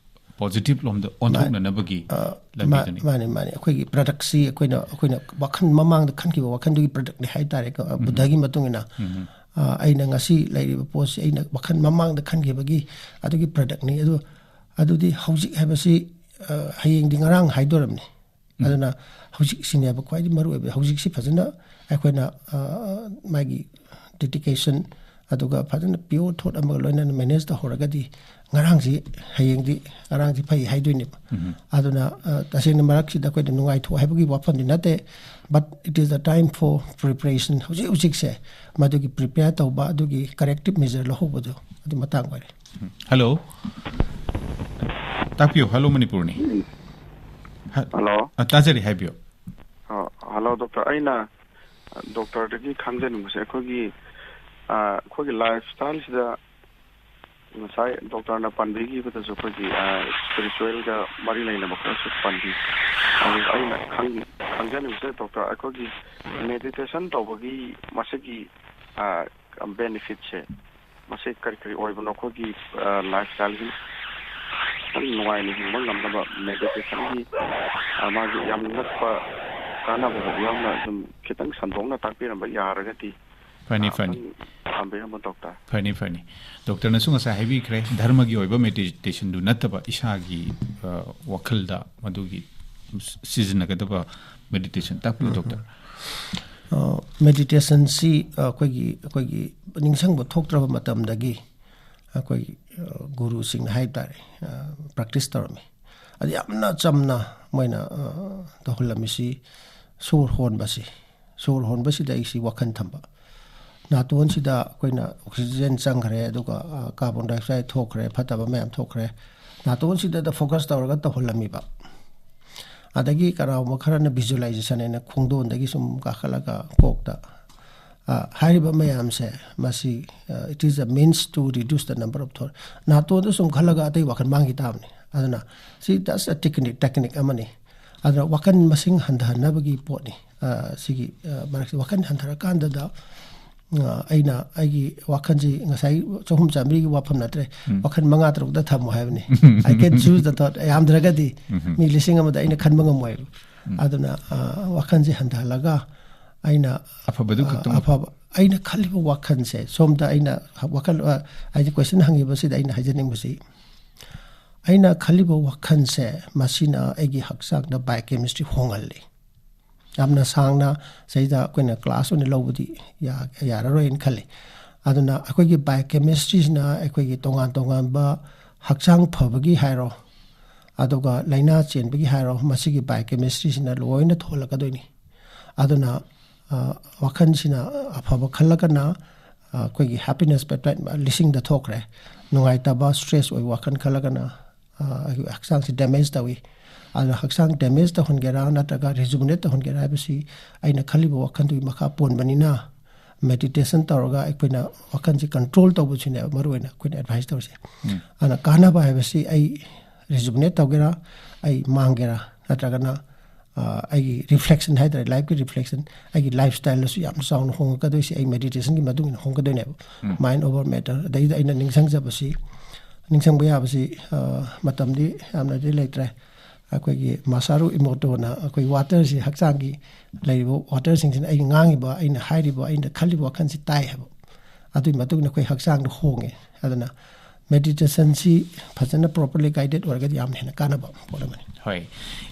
positive ꯂꯣꯝꯗ ꯑꯣꯟꯊꯣꯛꯅꯅꯕꯒꯤ ꯑ, ꯂꯝꯕꯤꯗꯨꯅꯤ꯫ ꯃꯥꯅꯤ, ꯃꯥꯅꯤ꯫ ꯑꯩꯈꯣꯏꯒꯤ productꯁꯤ ꯑꯩꯈꯣꯏꯅ, ꯑꯩꯈꯣꯏꯅ ꯋꯥꯈꯜ ꯃꯃꯥꯡꯗ ꯈꯟꯈꯤꯕ ꯋꯥꯈꯜꯗꯨꯒꯤ productꯅꯤ ꯍꯥꯏꯇꯥꯔꯦ꯫ ꯀ-, ꯕꯨꯙꯒꯤ ꯃꯇꯨꯡ ꯏꯟꯅ, ꯑ, ꯑꯩꯅ ꯉꯁꯤ ꯂꯩꯔꯤꯕ ꯄꯣꯠꯁꯤ ꯑꯩꯅ ꯋꯥꯈꯜ ꯃꯃꯥꯡꯗ ꯈꯟꯈꯤꯕꯒꯤ ꯑꯗꯨꯒꯤ productꯅꯤ꯫ ꯑꯗꯨ, ꯑꯗꯨꯗꯤ ꯍꯧꯖꯤꯛ ꯍꯥꯏꯕꯁꯤ, ꯑ, ꯍꯌꯦꯡꯗꯤ ꯉꯔꯥꯡ ꯍꯥꯏꯗꯣꯔꯝꯅꯤ꯫ ꯑꯗꯨꯅ ꯍꯧꯖꯤꯛꯁꯤꯅꯦꯕ ꯈ꯭ꯋꯥꯏꯗꯒꯤ ꯃꯔꯨ ꯑꯣꯏꯕ꯫ ꯍꯧꯖꯤꯛꯁꯤ ꯐꯖꯅ ꯑꯩꯈꯣꯏꯅ, ꯑ, ꯃꯥꯒꯤ dedication, ꯑꯗꯨꯒ ꯐꯖꯅ ꯄꯤꯌꯣꯔ ꯊꯣꯠ ꯑꯃꯒ ꯂꯣꯏꯅꯅ ꯃꯦꯅꯦꯖ ꯇꯧꯍꯧꯔꯒꯗꯤ ꯉꯔꯥꯡꯁꯤ, ꯍꯌꯦꯡꯗꯤ, ꯉꯔꯥꯡꯁꯤ ꯐꯩ ꯍꯥꯏꯗꯣꯏꯅꯦꯕ꯫ ꯑꯗꯨꯅ ꯑ, ꯇꯁꯦꯡꯅ ꯃꯔꯛꯁꯤꯗ ꯑꯩꯈꯣꯏꯅ ꯅꯨꯡꯉꯥꯏꯊꯣꯛ ꯍꯥꯏꯕꯒꯤ ꯋꯥꯐꯝꯗꯤ ꯅꯠꯇꯦ, but it is the time for preparation. ꯍꯧꯖꯤꯛ ꯍꯧꯖꯤꯛꯁꯦ ꯃꯗꯨꯒꯤ ꯄ꯭ꯔꯤꯄꯦꯌꯔ ꯇꯧꯕ, ꯑꯗꯨꯒꯤ ꯀꯔꯦꯛꯇꯤꯞ ꯃꯦꯖꯔ ꯂꯧꯍꯧꯕꯗꯣ ꯑꯗꯨ ꯃꯇꯥꯡ ꯑꯣꯏꯔꯦ꯫ ꯍꯜꯂꯣ꯫ ꯇꯥꯛꯄꯤꯌꯨ꯫ ꯍꯜꯂꯣ ꯃꯅꯤꯄꯨꯔꯅꯤ꯫ ꯍ-, ꯍꯜꯂꯣ꯫ ꯑ, ꯇꯥꯖꯔꯤ, ꯍꯥꯏꯕꯤꯌꯨ꯫ ꯑ, ꯍꯜꯂꯣ ꯗꯣꯛꯇꯔ, ꯑꯩꯅ ꯗꯣꯛꯇꯔꯗꯒꯤ ꯈꯪꯖꯅꯤꯡꯕꯁꯦ, ꯑꯩꯈꯣꯏꯒꯤ, ꯑ, ꯑꯩꯈꯣꯏꯒꯤ ꯂꯥꯏꯐ ꯁ꯭ꯇꯥꯏꯜꯁꯤꯗ ꯉꯁꯥꯏ ꯗꯣꯛꯇꯔꯅ ꯄꯟꯕꯤꯈꯤꯕꯗꯁꯨ ꯑꯩꯈꯣꯏꯒꯤ, ꯑ, ꯁ꯭ꯄꯤꯔꯤꯆꯨꯋꯦꯜꯒ ꯃꯔꯤ ꯂꯩꯅꯕ ꯈꯔꯁꯨ ꯄꯟꯕꯤ꯫ ꯑꯗꯨ ꯑꯩꯅ ꯈꯪ-, ꯈꯪꯖꯅꯤꯡꯕꯁꯦ ꯗꯣꯛꯇꯔ, ꯑꯩꯈꯣꯏꯒꯤ ꯃꯦꯗꯤꯇꯦꯁꯟ ꯇꯧꯕꯒꯤ ꯃꯁꯤꯒꯤ, ꯑ, ꯕꯦꯅꯤꯐꯤꯠꯁꯦ ꯃꯁꯤ ꯀꯔꯤ ꯀꯔꯤ ꯑꯣꯏꯕꯅꯣ? ꯑꯩꯈꯣꯏꯒꯤ, ꯑ, ꯂꯥꯏꯐ ꯁ꯭ꯇꯥꯏꯜꯒꯤ ꯈꯤꯇꯪ ꯅꯨꯡꯉꯥꯏꯅ ꯍꯤꯡꯕ ꯉꯝꯅꯕ ꯃꯦꯗꯤꯇꯦꯁꯟꯒꯤ, ꯑ, ꯃꯥꯒꯤ ꯌꯥꯝ ꯅꯛꯄ ꯀꯥꯟꯅꯕꯗꯣ ꯌꯥꯝꯅ ꯁꯨꯝ ꯈꯤꯇꯪ ꯁꯟꯗꯣꯛꯅ ꯇꯥꯛꯄꯤꯔꯝꯕ ꯌꯥꯔꯒꯗꯤ, ꯐꯅꯤ, ꯑ, ꯐꯅꯤ꯫ ꯑꯝꯇꯪ ꯊꯝꯕꯤꯔꯝꯃꯣ ꯗꯣꯛꯇꯔ꯫ ꯐꯅꯤ, ꯐꯅꯤ꯫ ꯗꯣꯛꯇꯔꯅꯁꯨ ꯉꯁꯥꯏ ꯍꯥꯏꯕꯤꯈ꯭ꯔꯦ, ꯙꯔꯃꯒꯤ ꯑꯣꯏꯕ ꯃꯦꯗꯤꯇꯦꯁꯟꯗꯨ ꯅꯠꯇꯕ ꯏꯁꯥꯒꯤ, ꯑ, ꯋꯥꯈꯜꯗ ꯃꯗꯨꯒꯤ ꯁꯤꯖꯤꯟꯅꯒꯗꯕ ꯃꯦꯗꯤꯇꯦꯁꯟ ꯇꯥꯛꯄꯤꯌꯨ ꯗꯣꯛꯇꯔ꯫ ꯑ, ꯃꯦꯗꯤꯇꯦꯁꯟꯁꯤ, ꯑ, ꯑꯩꯈꯣꯏꯒꯤ, ꯑꯩꯈꯣꯏꯒꯤ ꯅꯤꯡꯁꯤꯡꯕ ꯊꯣꯛꯇ꯭ꯔꯕ ꯃꯇꯝꯗꯒꯤ ꯑꯩꯈꯣꯏꯒꯤ, ꯑ, ꯒꯨꯔꯨꯁꯤꯡꯅ ꯍꯥꯏꯕ ꯇꯥꯔꯦ, ꯑ, ꯄ꯭ꯔꯦꯛꯇꯤꯁ ꯇꯧꯔꯝꯃꯤ꯫ ꯑꯗꯨ ꯌꯥꯝꯅ ꯆꯝꯅ ꯃꯣꯏꯅ, ꯑ, ꯇꯧꯍꯜꯂꯝꯃꯤꯁꯤ ꯁꯣꯔ ꯍꯣꯟꯕꯁꯤ, ꯁꯣꯔ ꯍꯣꯟꯕꯁꯤꯗ ꯑꯩꯁꯤ ꯋꯥꯈꯜ ꯊꯝꯕ꯫ ꯅꯥꯇꯣꯟꯁꯤꯗ ꯑꯩꯈꯣꯏꯅ ꯑꯣꯛꯁꯤꯖꯦꯟ ꯆꯪꯈ꯭ꯔꯦ, ꯑꯗꯨꯒ, ꯑ, ꯀꯥꯔꯕꯣꯟ ꯗꯥꯏꯑꯣꯛꯁꯥꯏꯗ ꯊꯣꯛꯈ꯭ꯔꯦ, ꯐꯠꯇꯕ ꯃꯌꯥꯝ ꯊꯣꯛꯈ꯭ꯔꯦ꯫ ꯅꯥꯇꯣꯟꯁꯤꯗ ꯐꯣꯀꯁ ꯇꯧꯔꯒ ꯇꯧꯍꯜꯂꯝꯃꯤꯕ꯫ ꯑꯗꯒꯤ ꯀꯅꯥꯒꯨꯝꯕ ꯈꯔꯅ ꯚꯤꯖꯨꯑꯦꯂꯥꯏꯖꯦꯁꯟ ꯍꯥꯏꯅ ꯈꯣꯡꯗꯣꯟꯗꯒꯤ ꯁꯨꯝ ꯀꯥꯈꯠꯂꯒ ꯀꯣꯛꯇ, ꯑ, ꯍꯥꯏꯔꯤꯕ ꯃꯌꯥꯝꯁꯦ, ꯃꯁꯤ, ꯑ, it is a means to reduce the number of thought꯫ ꯅꯥꯇꯣꯟꯗ ꯁꯨꯝ ꯈꯜꯂꯒ ꯑꯇꯩ ꯋꯥꯈꯜ ꯃꯥꯡꯈꯤ ꯇꯥꯕꯅꯤ꯫ ꯑꯗꯨꯅ ꯁꯤ just a technique, technique ꯑꯃꯅꯤ꯫ ꯑꯗꯨꯅ ꯋꯥꯈꯜ ꯃꯁꯤꯡ ꯍꯟꯊꯍꯟꯅꯕꯒꯤ ꯄꯣꯠꯅꯤ꯫ ꯑ, ꯁꯤꯒꯤ, ꯑ, ꯃꯔꯛꯁꯤ ꯋꯥꯈꯜ ꯍꯟꯊꯔꯀꯥꯟꯗꯗ, ꯑ, ꯑꯩꯅ ꯑꯩꯒꯤ ꯋꯥꯈꯜꯁꯤ ꯉꯁꯥꯏ ꯆꯍꯨꯝ ꯆꯥꯃꯔꯤꯒꯤ ꯋꯥꯐꯝ ꯅꯠꯇ꯭ꯔꯦ, ꯎꯝ꯫ ꯋꯥꯈꯜ ꯃꯉꯥ ꯇꯔꯨꯛꯇ ꯊꯝꯃꯨ ꯍꯥꯏꯕꯅꯤ꯫ I can choose the thought꯫ ꯌꯥꯝꯗ꯭ꯔꯒꯗꯤ ꯎꯝ꯫ ꯃꯤ ꯂꯤꯁꯤꯡ ꯑꯃꯗ ꯑꯩꯅ ꯈꯟꯕ ꯉꯝꯃꯣꯏꯕ꯫ ꯎꯝ꯫ ꯑꯗꯨꯅ, ꯑ, ꯋꯥꯈꯜꯁꯦ ꯍꯟꯊꯍꯜꯂꯒ ꯑꯩꯅ, ꯑꯐꯕꯗꯨ ꯑ, ꯈꯛꯇꯃꯛ꯫ ꯑꯐꯕ, ꯑꯩꯅ ꯈꯜꯂꯤꯕ ꯋꯥꯈꯜꯁꯦ, ꯁꯣꯝꯗ ꯑꯩꯅ ꯋꯥꯈꯜ, ꯑ, ꯍꯥꯏꯗꯤ ꯀꯣꯏꯁꯟ ꯍꯪꯉꯤꯕꯁꯤꯗ ꯑꯩꯅ ꯍꯥꯏꯖꯅꯤꯡꯕꯁꯤ, ꯑꯩꯅ ꯈꯜꯂꯤꯕ ꯋꯥꯈꯜꯁꯦ ꯃꯁꯤꯅ ꯑꯩꯒꯤ ꯍꯛꯆꯥꯡꯗ ꯕꯥꯏꯑꯣꯀꯦꯃꯤꯁꯇ꯭ꯔꯤ ꯍꯣꯡꯍꯜꯂꯤ꯫ ꯌꯥꯝꯅ ꯁꯥꯡꯅ ꯁꯤꯗꯩꯗ ꯑꯩꯈꯣꯏꯅ ꯀ꯭ꯂꯥꯁ ꯑꯣꯏꯅ ꯂꯧꯕꯗꯤ ꯌꯥ-, ꯌꯥꯔꯔꯣꯏꯅ ꯈꯜꯂꯤ꯫ ꯑꯗꯨꯅ ꯑꯩꯈꯣꯏꯒꯤ biochemistryꯁꯤꯅ ꯑꯩꯈꯣꯏꯒꯤ ꯇꯣꯉꯥꯟ ꯇꯣꯉꯥꯟꯕ ꯍꯛꯆꯥꯡ ꯐꯕꯒꯤ ꯍꯥꯏꯔꯣ, ꯑꯗꯨꯒ ꯂꯥꯏꯅꯥ ꯆꯦꯟꯕꯒꯤ ꯍꯥꯏꯔꯣ, ꯃꯁꯤꯒꯤ biochemistryꯁꯤꯅ ꯂꯣꯏꯅ ꯊꯣꯜꯂꯛꯀꯗꯣꯏꯅꯤ꯫ ꯑꯗꯨꯅ, ꯑ, ꯋꯥꯈꯜꯁꯤꯅ ꯑꯐꯕ ꯈꯜꯂꯒꯅ, ꯑ, ꯑꯩꯈꯣꯏꯒꯤ happiness peptide ꯂꯤꯁꯤꯡꯗ ꯊꯣꯛꯈ꯭ꯔꯦ꯫ ꯅꯨꯡꯉꯥꯏꯇꯕ, stress ꯑꯣꯏꯕ ꯋꯥꯈꯜ ꯈꯜꯂꯒꯅ, ꯑ, ꯑꯩꯈꯣꯏ ꯍꯛꯆꯥꯡꯁꯤ damage ꯇꯧꯏ꯫ ꯑꯗꯨꯅ ꯍꯛꯆꯥꯡ damage ꯇꯧꯍꯟꯒꯦꯔꯥ ꯅꯠꯇ꯭ꯔꯒ rejuvenate ꯇꯧꯍꯟꯒꯦꯔꯥ ꯍꯥꯏꯕꯁꯤ ꯑꯩꯅ ꯈꯜꯂꯤꯕ ꯋꯥꯈꯜꯗꯨꯒꯤ ꯃꯈꯥ ꯄꯣꯟꯕꯅꯤꯅ, meditation ꯇꯧꯔꯒ ꯑꯩꯈꯣꯏꯅ ꯋꯥꯈꯜꯁꯤ control ꯇꯧꯕꯁꯤꯅꯦꯕ ꯃꯔꯨꯑꯣꯏꯅ ꯑꯩꯈꯣꯏꯅ advice ꯇꯧꯔꯤꯁꯦ꯫ ꯑꯗꯨꯅ ꯀꯥꯟꯅꯕ ꯍꯥꯏꯕꯁꯤ ꯑꯩ rejuvenate ꯇꯧꯒꯦꯔꯥ, ꯑꯩ ꯃꯥꯡꯒꯦꯔꯥ, ꯅꯠꯇ꯭ꯔꯒꯅ, ꯑ, ꯑꯩꯒꯤ reflection ꯍꯥꯏꯇꯥꯔꯦ, lifeꯀꯤ reflection, ꯑꯩꯒꯤ lifestyleꯗꯁꯨ ꯌꯥꯝꯅ ꯆꯥꯎꯅ ꯍꯣꯡꯉꯛꯀꯗꯣꯏꯁꯦ ꯑꯩ meditationꯒꯤ ꯃꯇꯨꯡ ꯏꯟꯅ ꯍꯣꯡꯒꯗꯣꯏꯅꯦꯕ꯫ Mind over matter꯫ ꯑꯗꯩꯗ ꯑꯩꯅ ꯅꯤꯡꯁꯤꯡꯖꯕꯁꯤ, ꯅꯤꯡꯁꯤꯡꯕ ꯌꯥꯕꯁꯤ, ꯑ, ꯃꯇꯝꯗꯤ ꯌꯥꯝꯅꯗꯤ ꯂꯩꯇ꯭ꯔꯦ꯫ ꯑꯩꯈꯣꯏꯒꯤ ꯃꯁꯥꯔꯨ ꯏꯃꯣꯇꯣꯅ ꯑꯩꯈꯣꯏ waterꯁꯤ, ꯍꯛꯆꯥꯡꯒꯤ ꯂꯩꯔꯤꯕ waterꯁꯤꯡꯁꯤꯅ ꯑꯩꯅ ꯉꯥꯡꯉꯤꯕ, ꯑꯩꯅ ꯍꯥꯏꯔꯤꯕ, ꯑꯩꯅ ꯈꯜꯂꯤꯕ ꯋꯥꯈꯜꯁꯤ ꯇꯥꯏ ꯍꯥꯏꯕ꯫ ꯑꯗꯨꯒꯤ ꯃꯇꯨꯡ ꯏꯟꯅ ꯑꯩꯈꯣꯏ ꯍꯛꯆꯥꯡꯗ ꯍꯣꯡꯉꯦ꯫ ꯑꯗꯨꯅ meditationꯁꯤ ꯐꯖꯅ properly guided ꯑꯣꯏꯔꯒꯗꯤ ꯌꯥꯝꯅ ꯍꯦꯟꯅ ꯀꯥꯟꯅꯕ ꯄꯣꯠ ꯑꯃꯅꯤ꯫ ꯍꯣꯏ,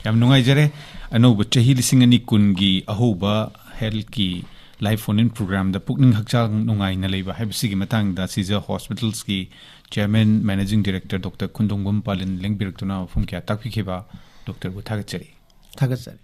ꯌꯥꯝ ꯅꯨꯡꯉꯥꯏꯖꯔꯦ꯫ ꯑꯅꯧꯕ ꯆꯍꯤ ꯂꯤꯁꯤꯡ ꯑꯅꯤ ꯀꯨꯟꯒꯤ ꯑꯍꯧꯕ healthꯀꯤ live phone-in programꯗ ꯄꯨꯛꯅꯤꯡ ꯍꯛꯆꯥꯡ ꯅꯨꯡꯉꯥꯏꯅ ꯂꯩꯕ ꯍꯥꯏꯕꯁꯤꯒꯤ ꯃꯇꯥꯡꯗ Seizure Hospitalsꯀꯤ chairman managing director Doctor ꯈꯨꯟꯗꯣꯡꯕꯝ ꯄꯥꯂꯤꯟ ꯂꯦꯡꯕꯤꯔꯛꯇꯨꯅ ꯃꯐꯝ ꯀꯌꯥ ꯇꯥꯛꯄꯤꯈꯤꯕ doctorꯕꯨ ꯊꯥꯒꯠꯆꯔꯤ꯫ ꯊꯥꯒꯠꯆꯔꯤ꯫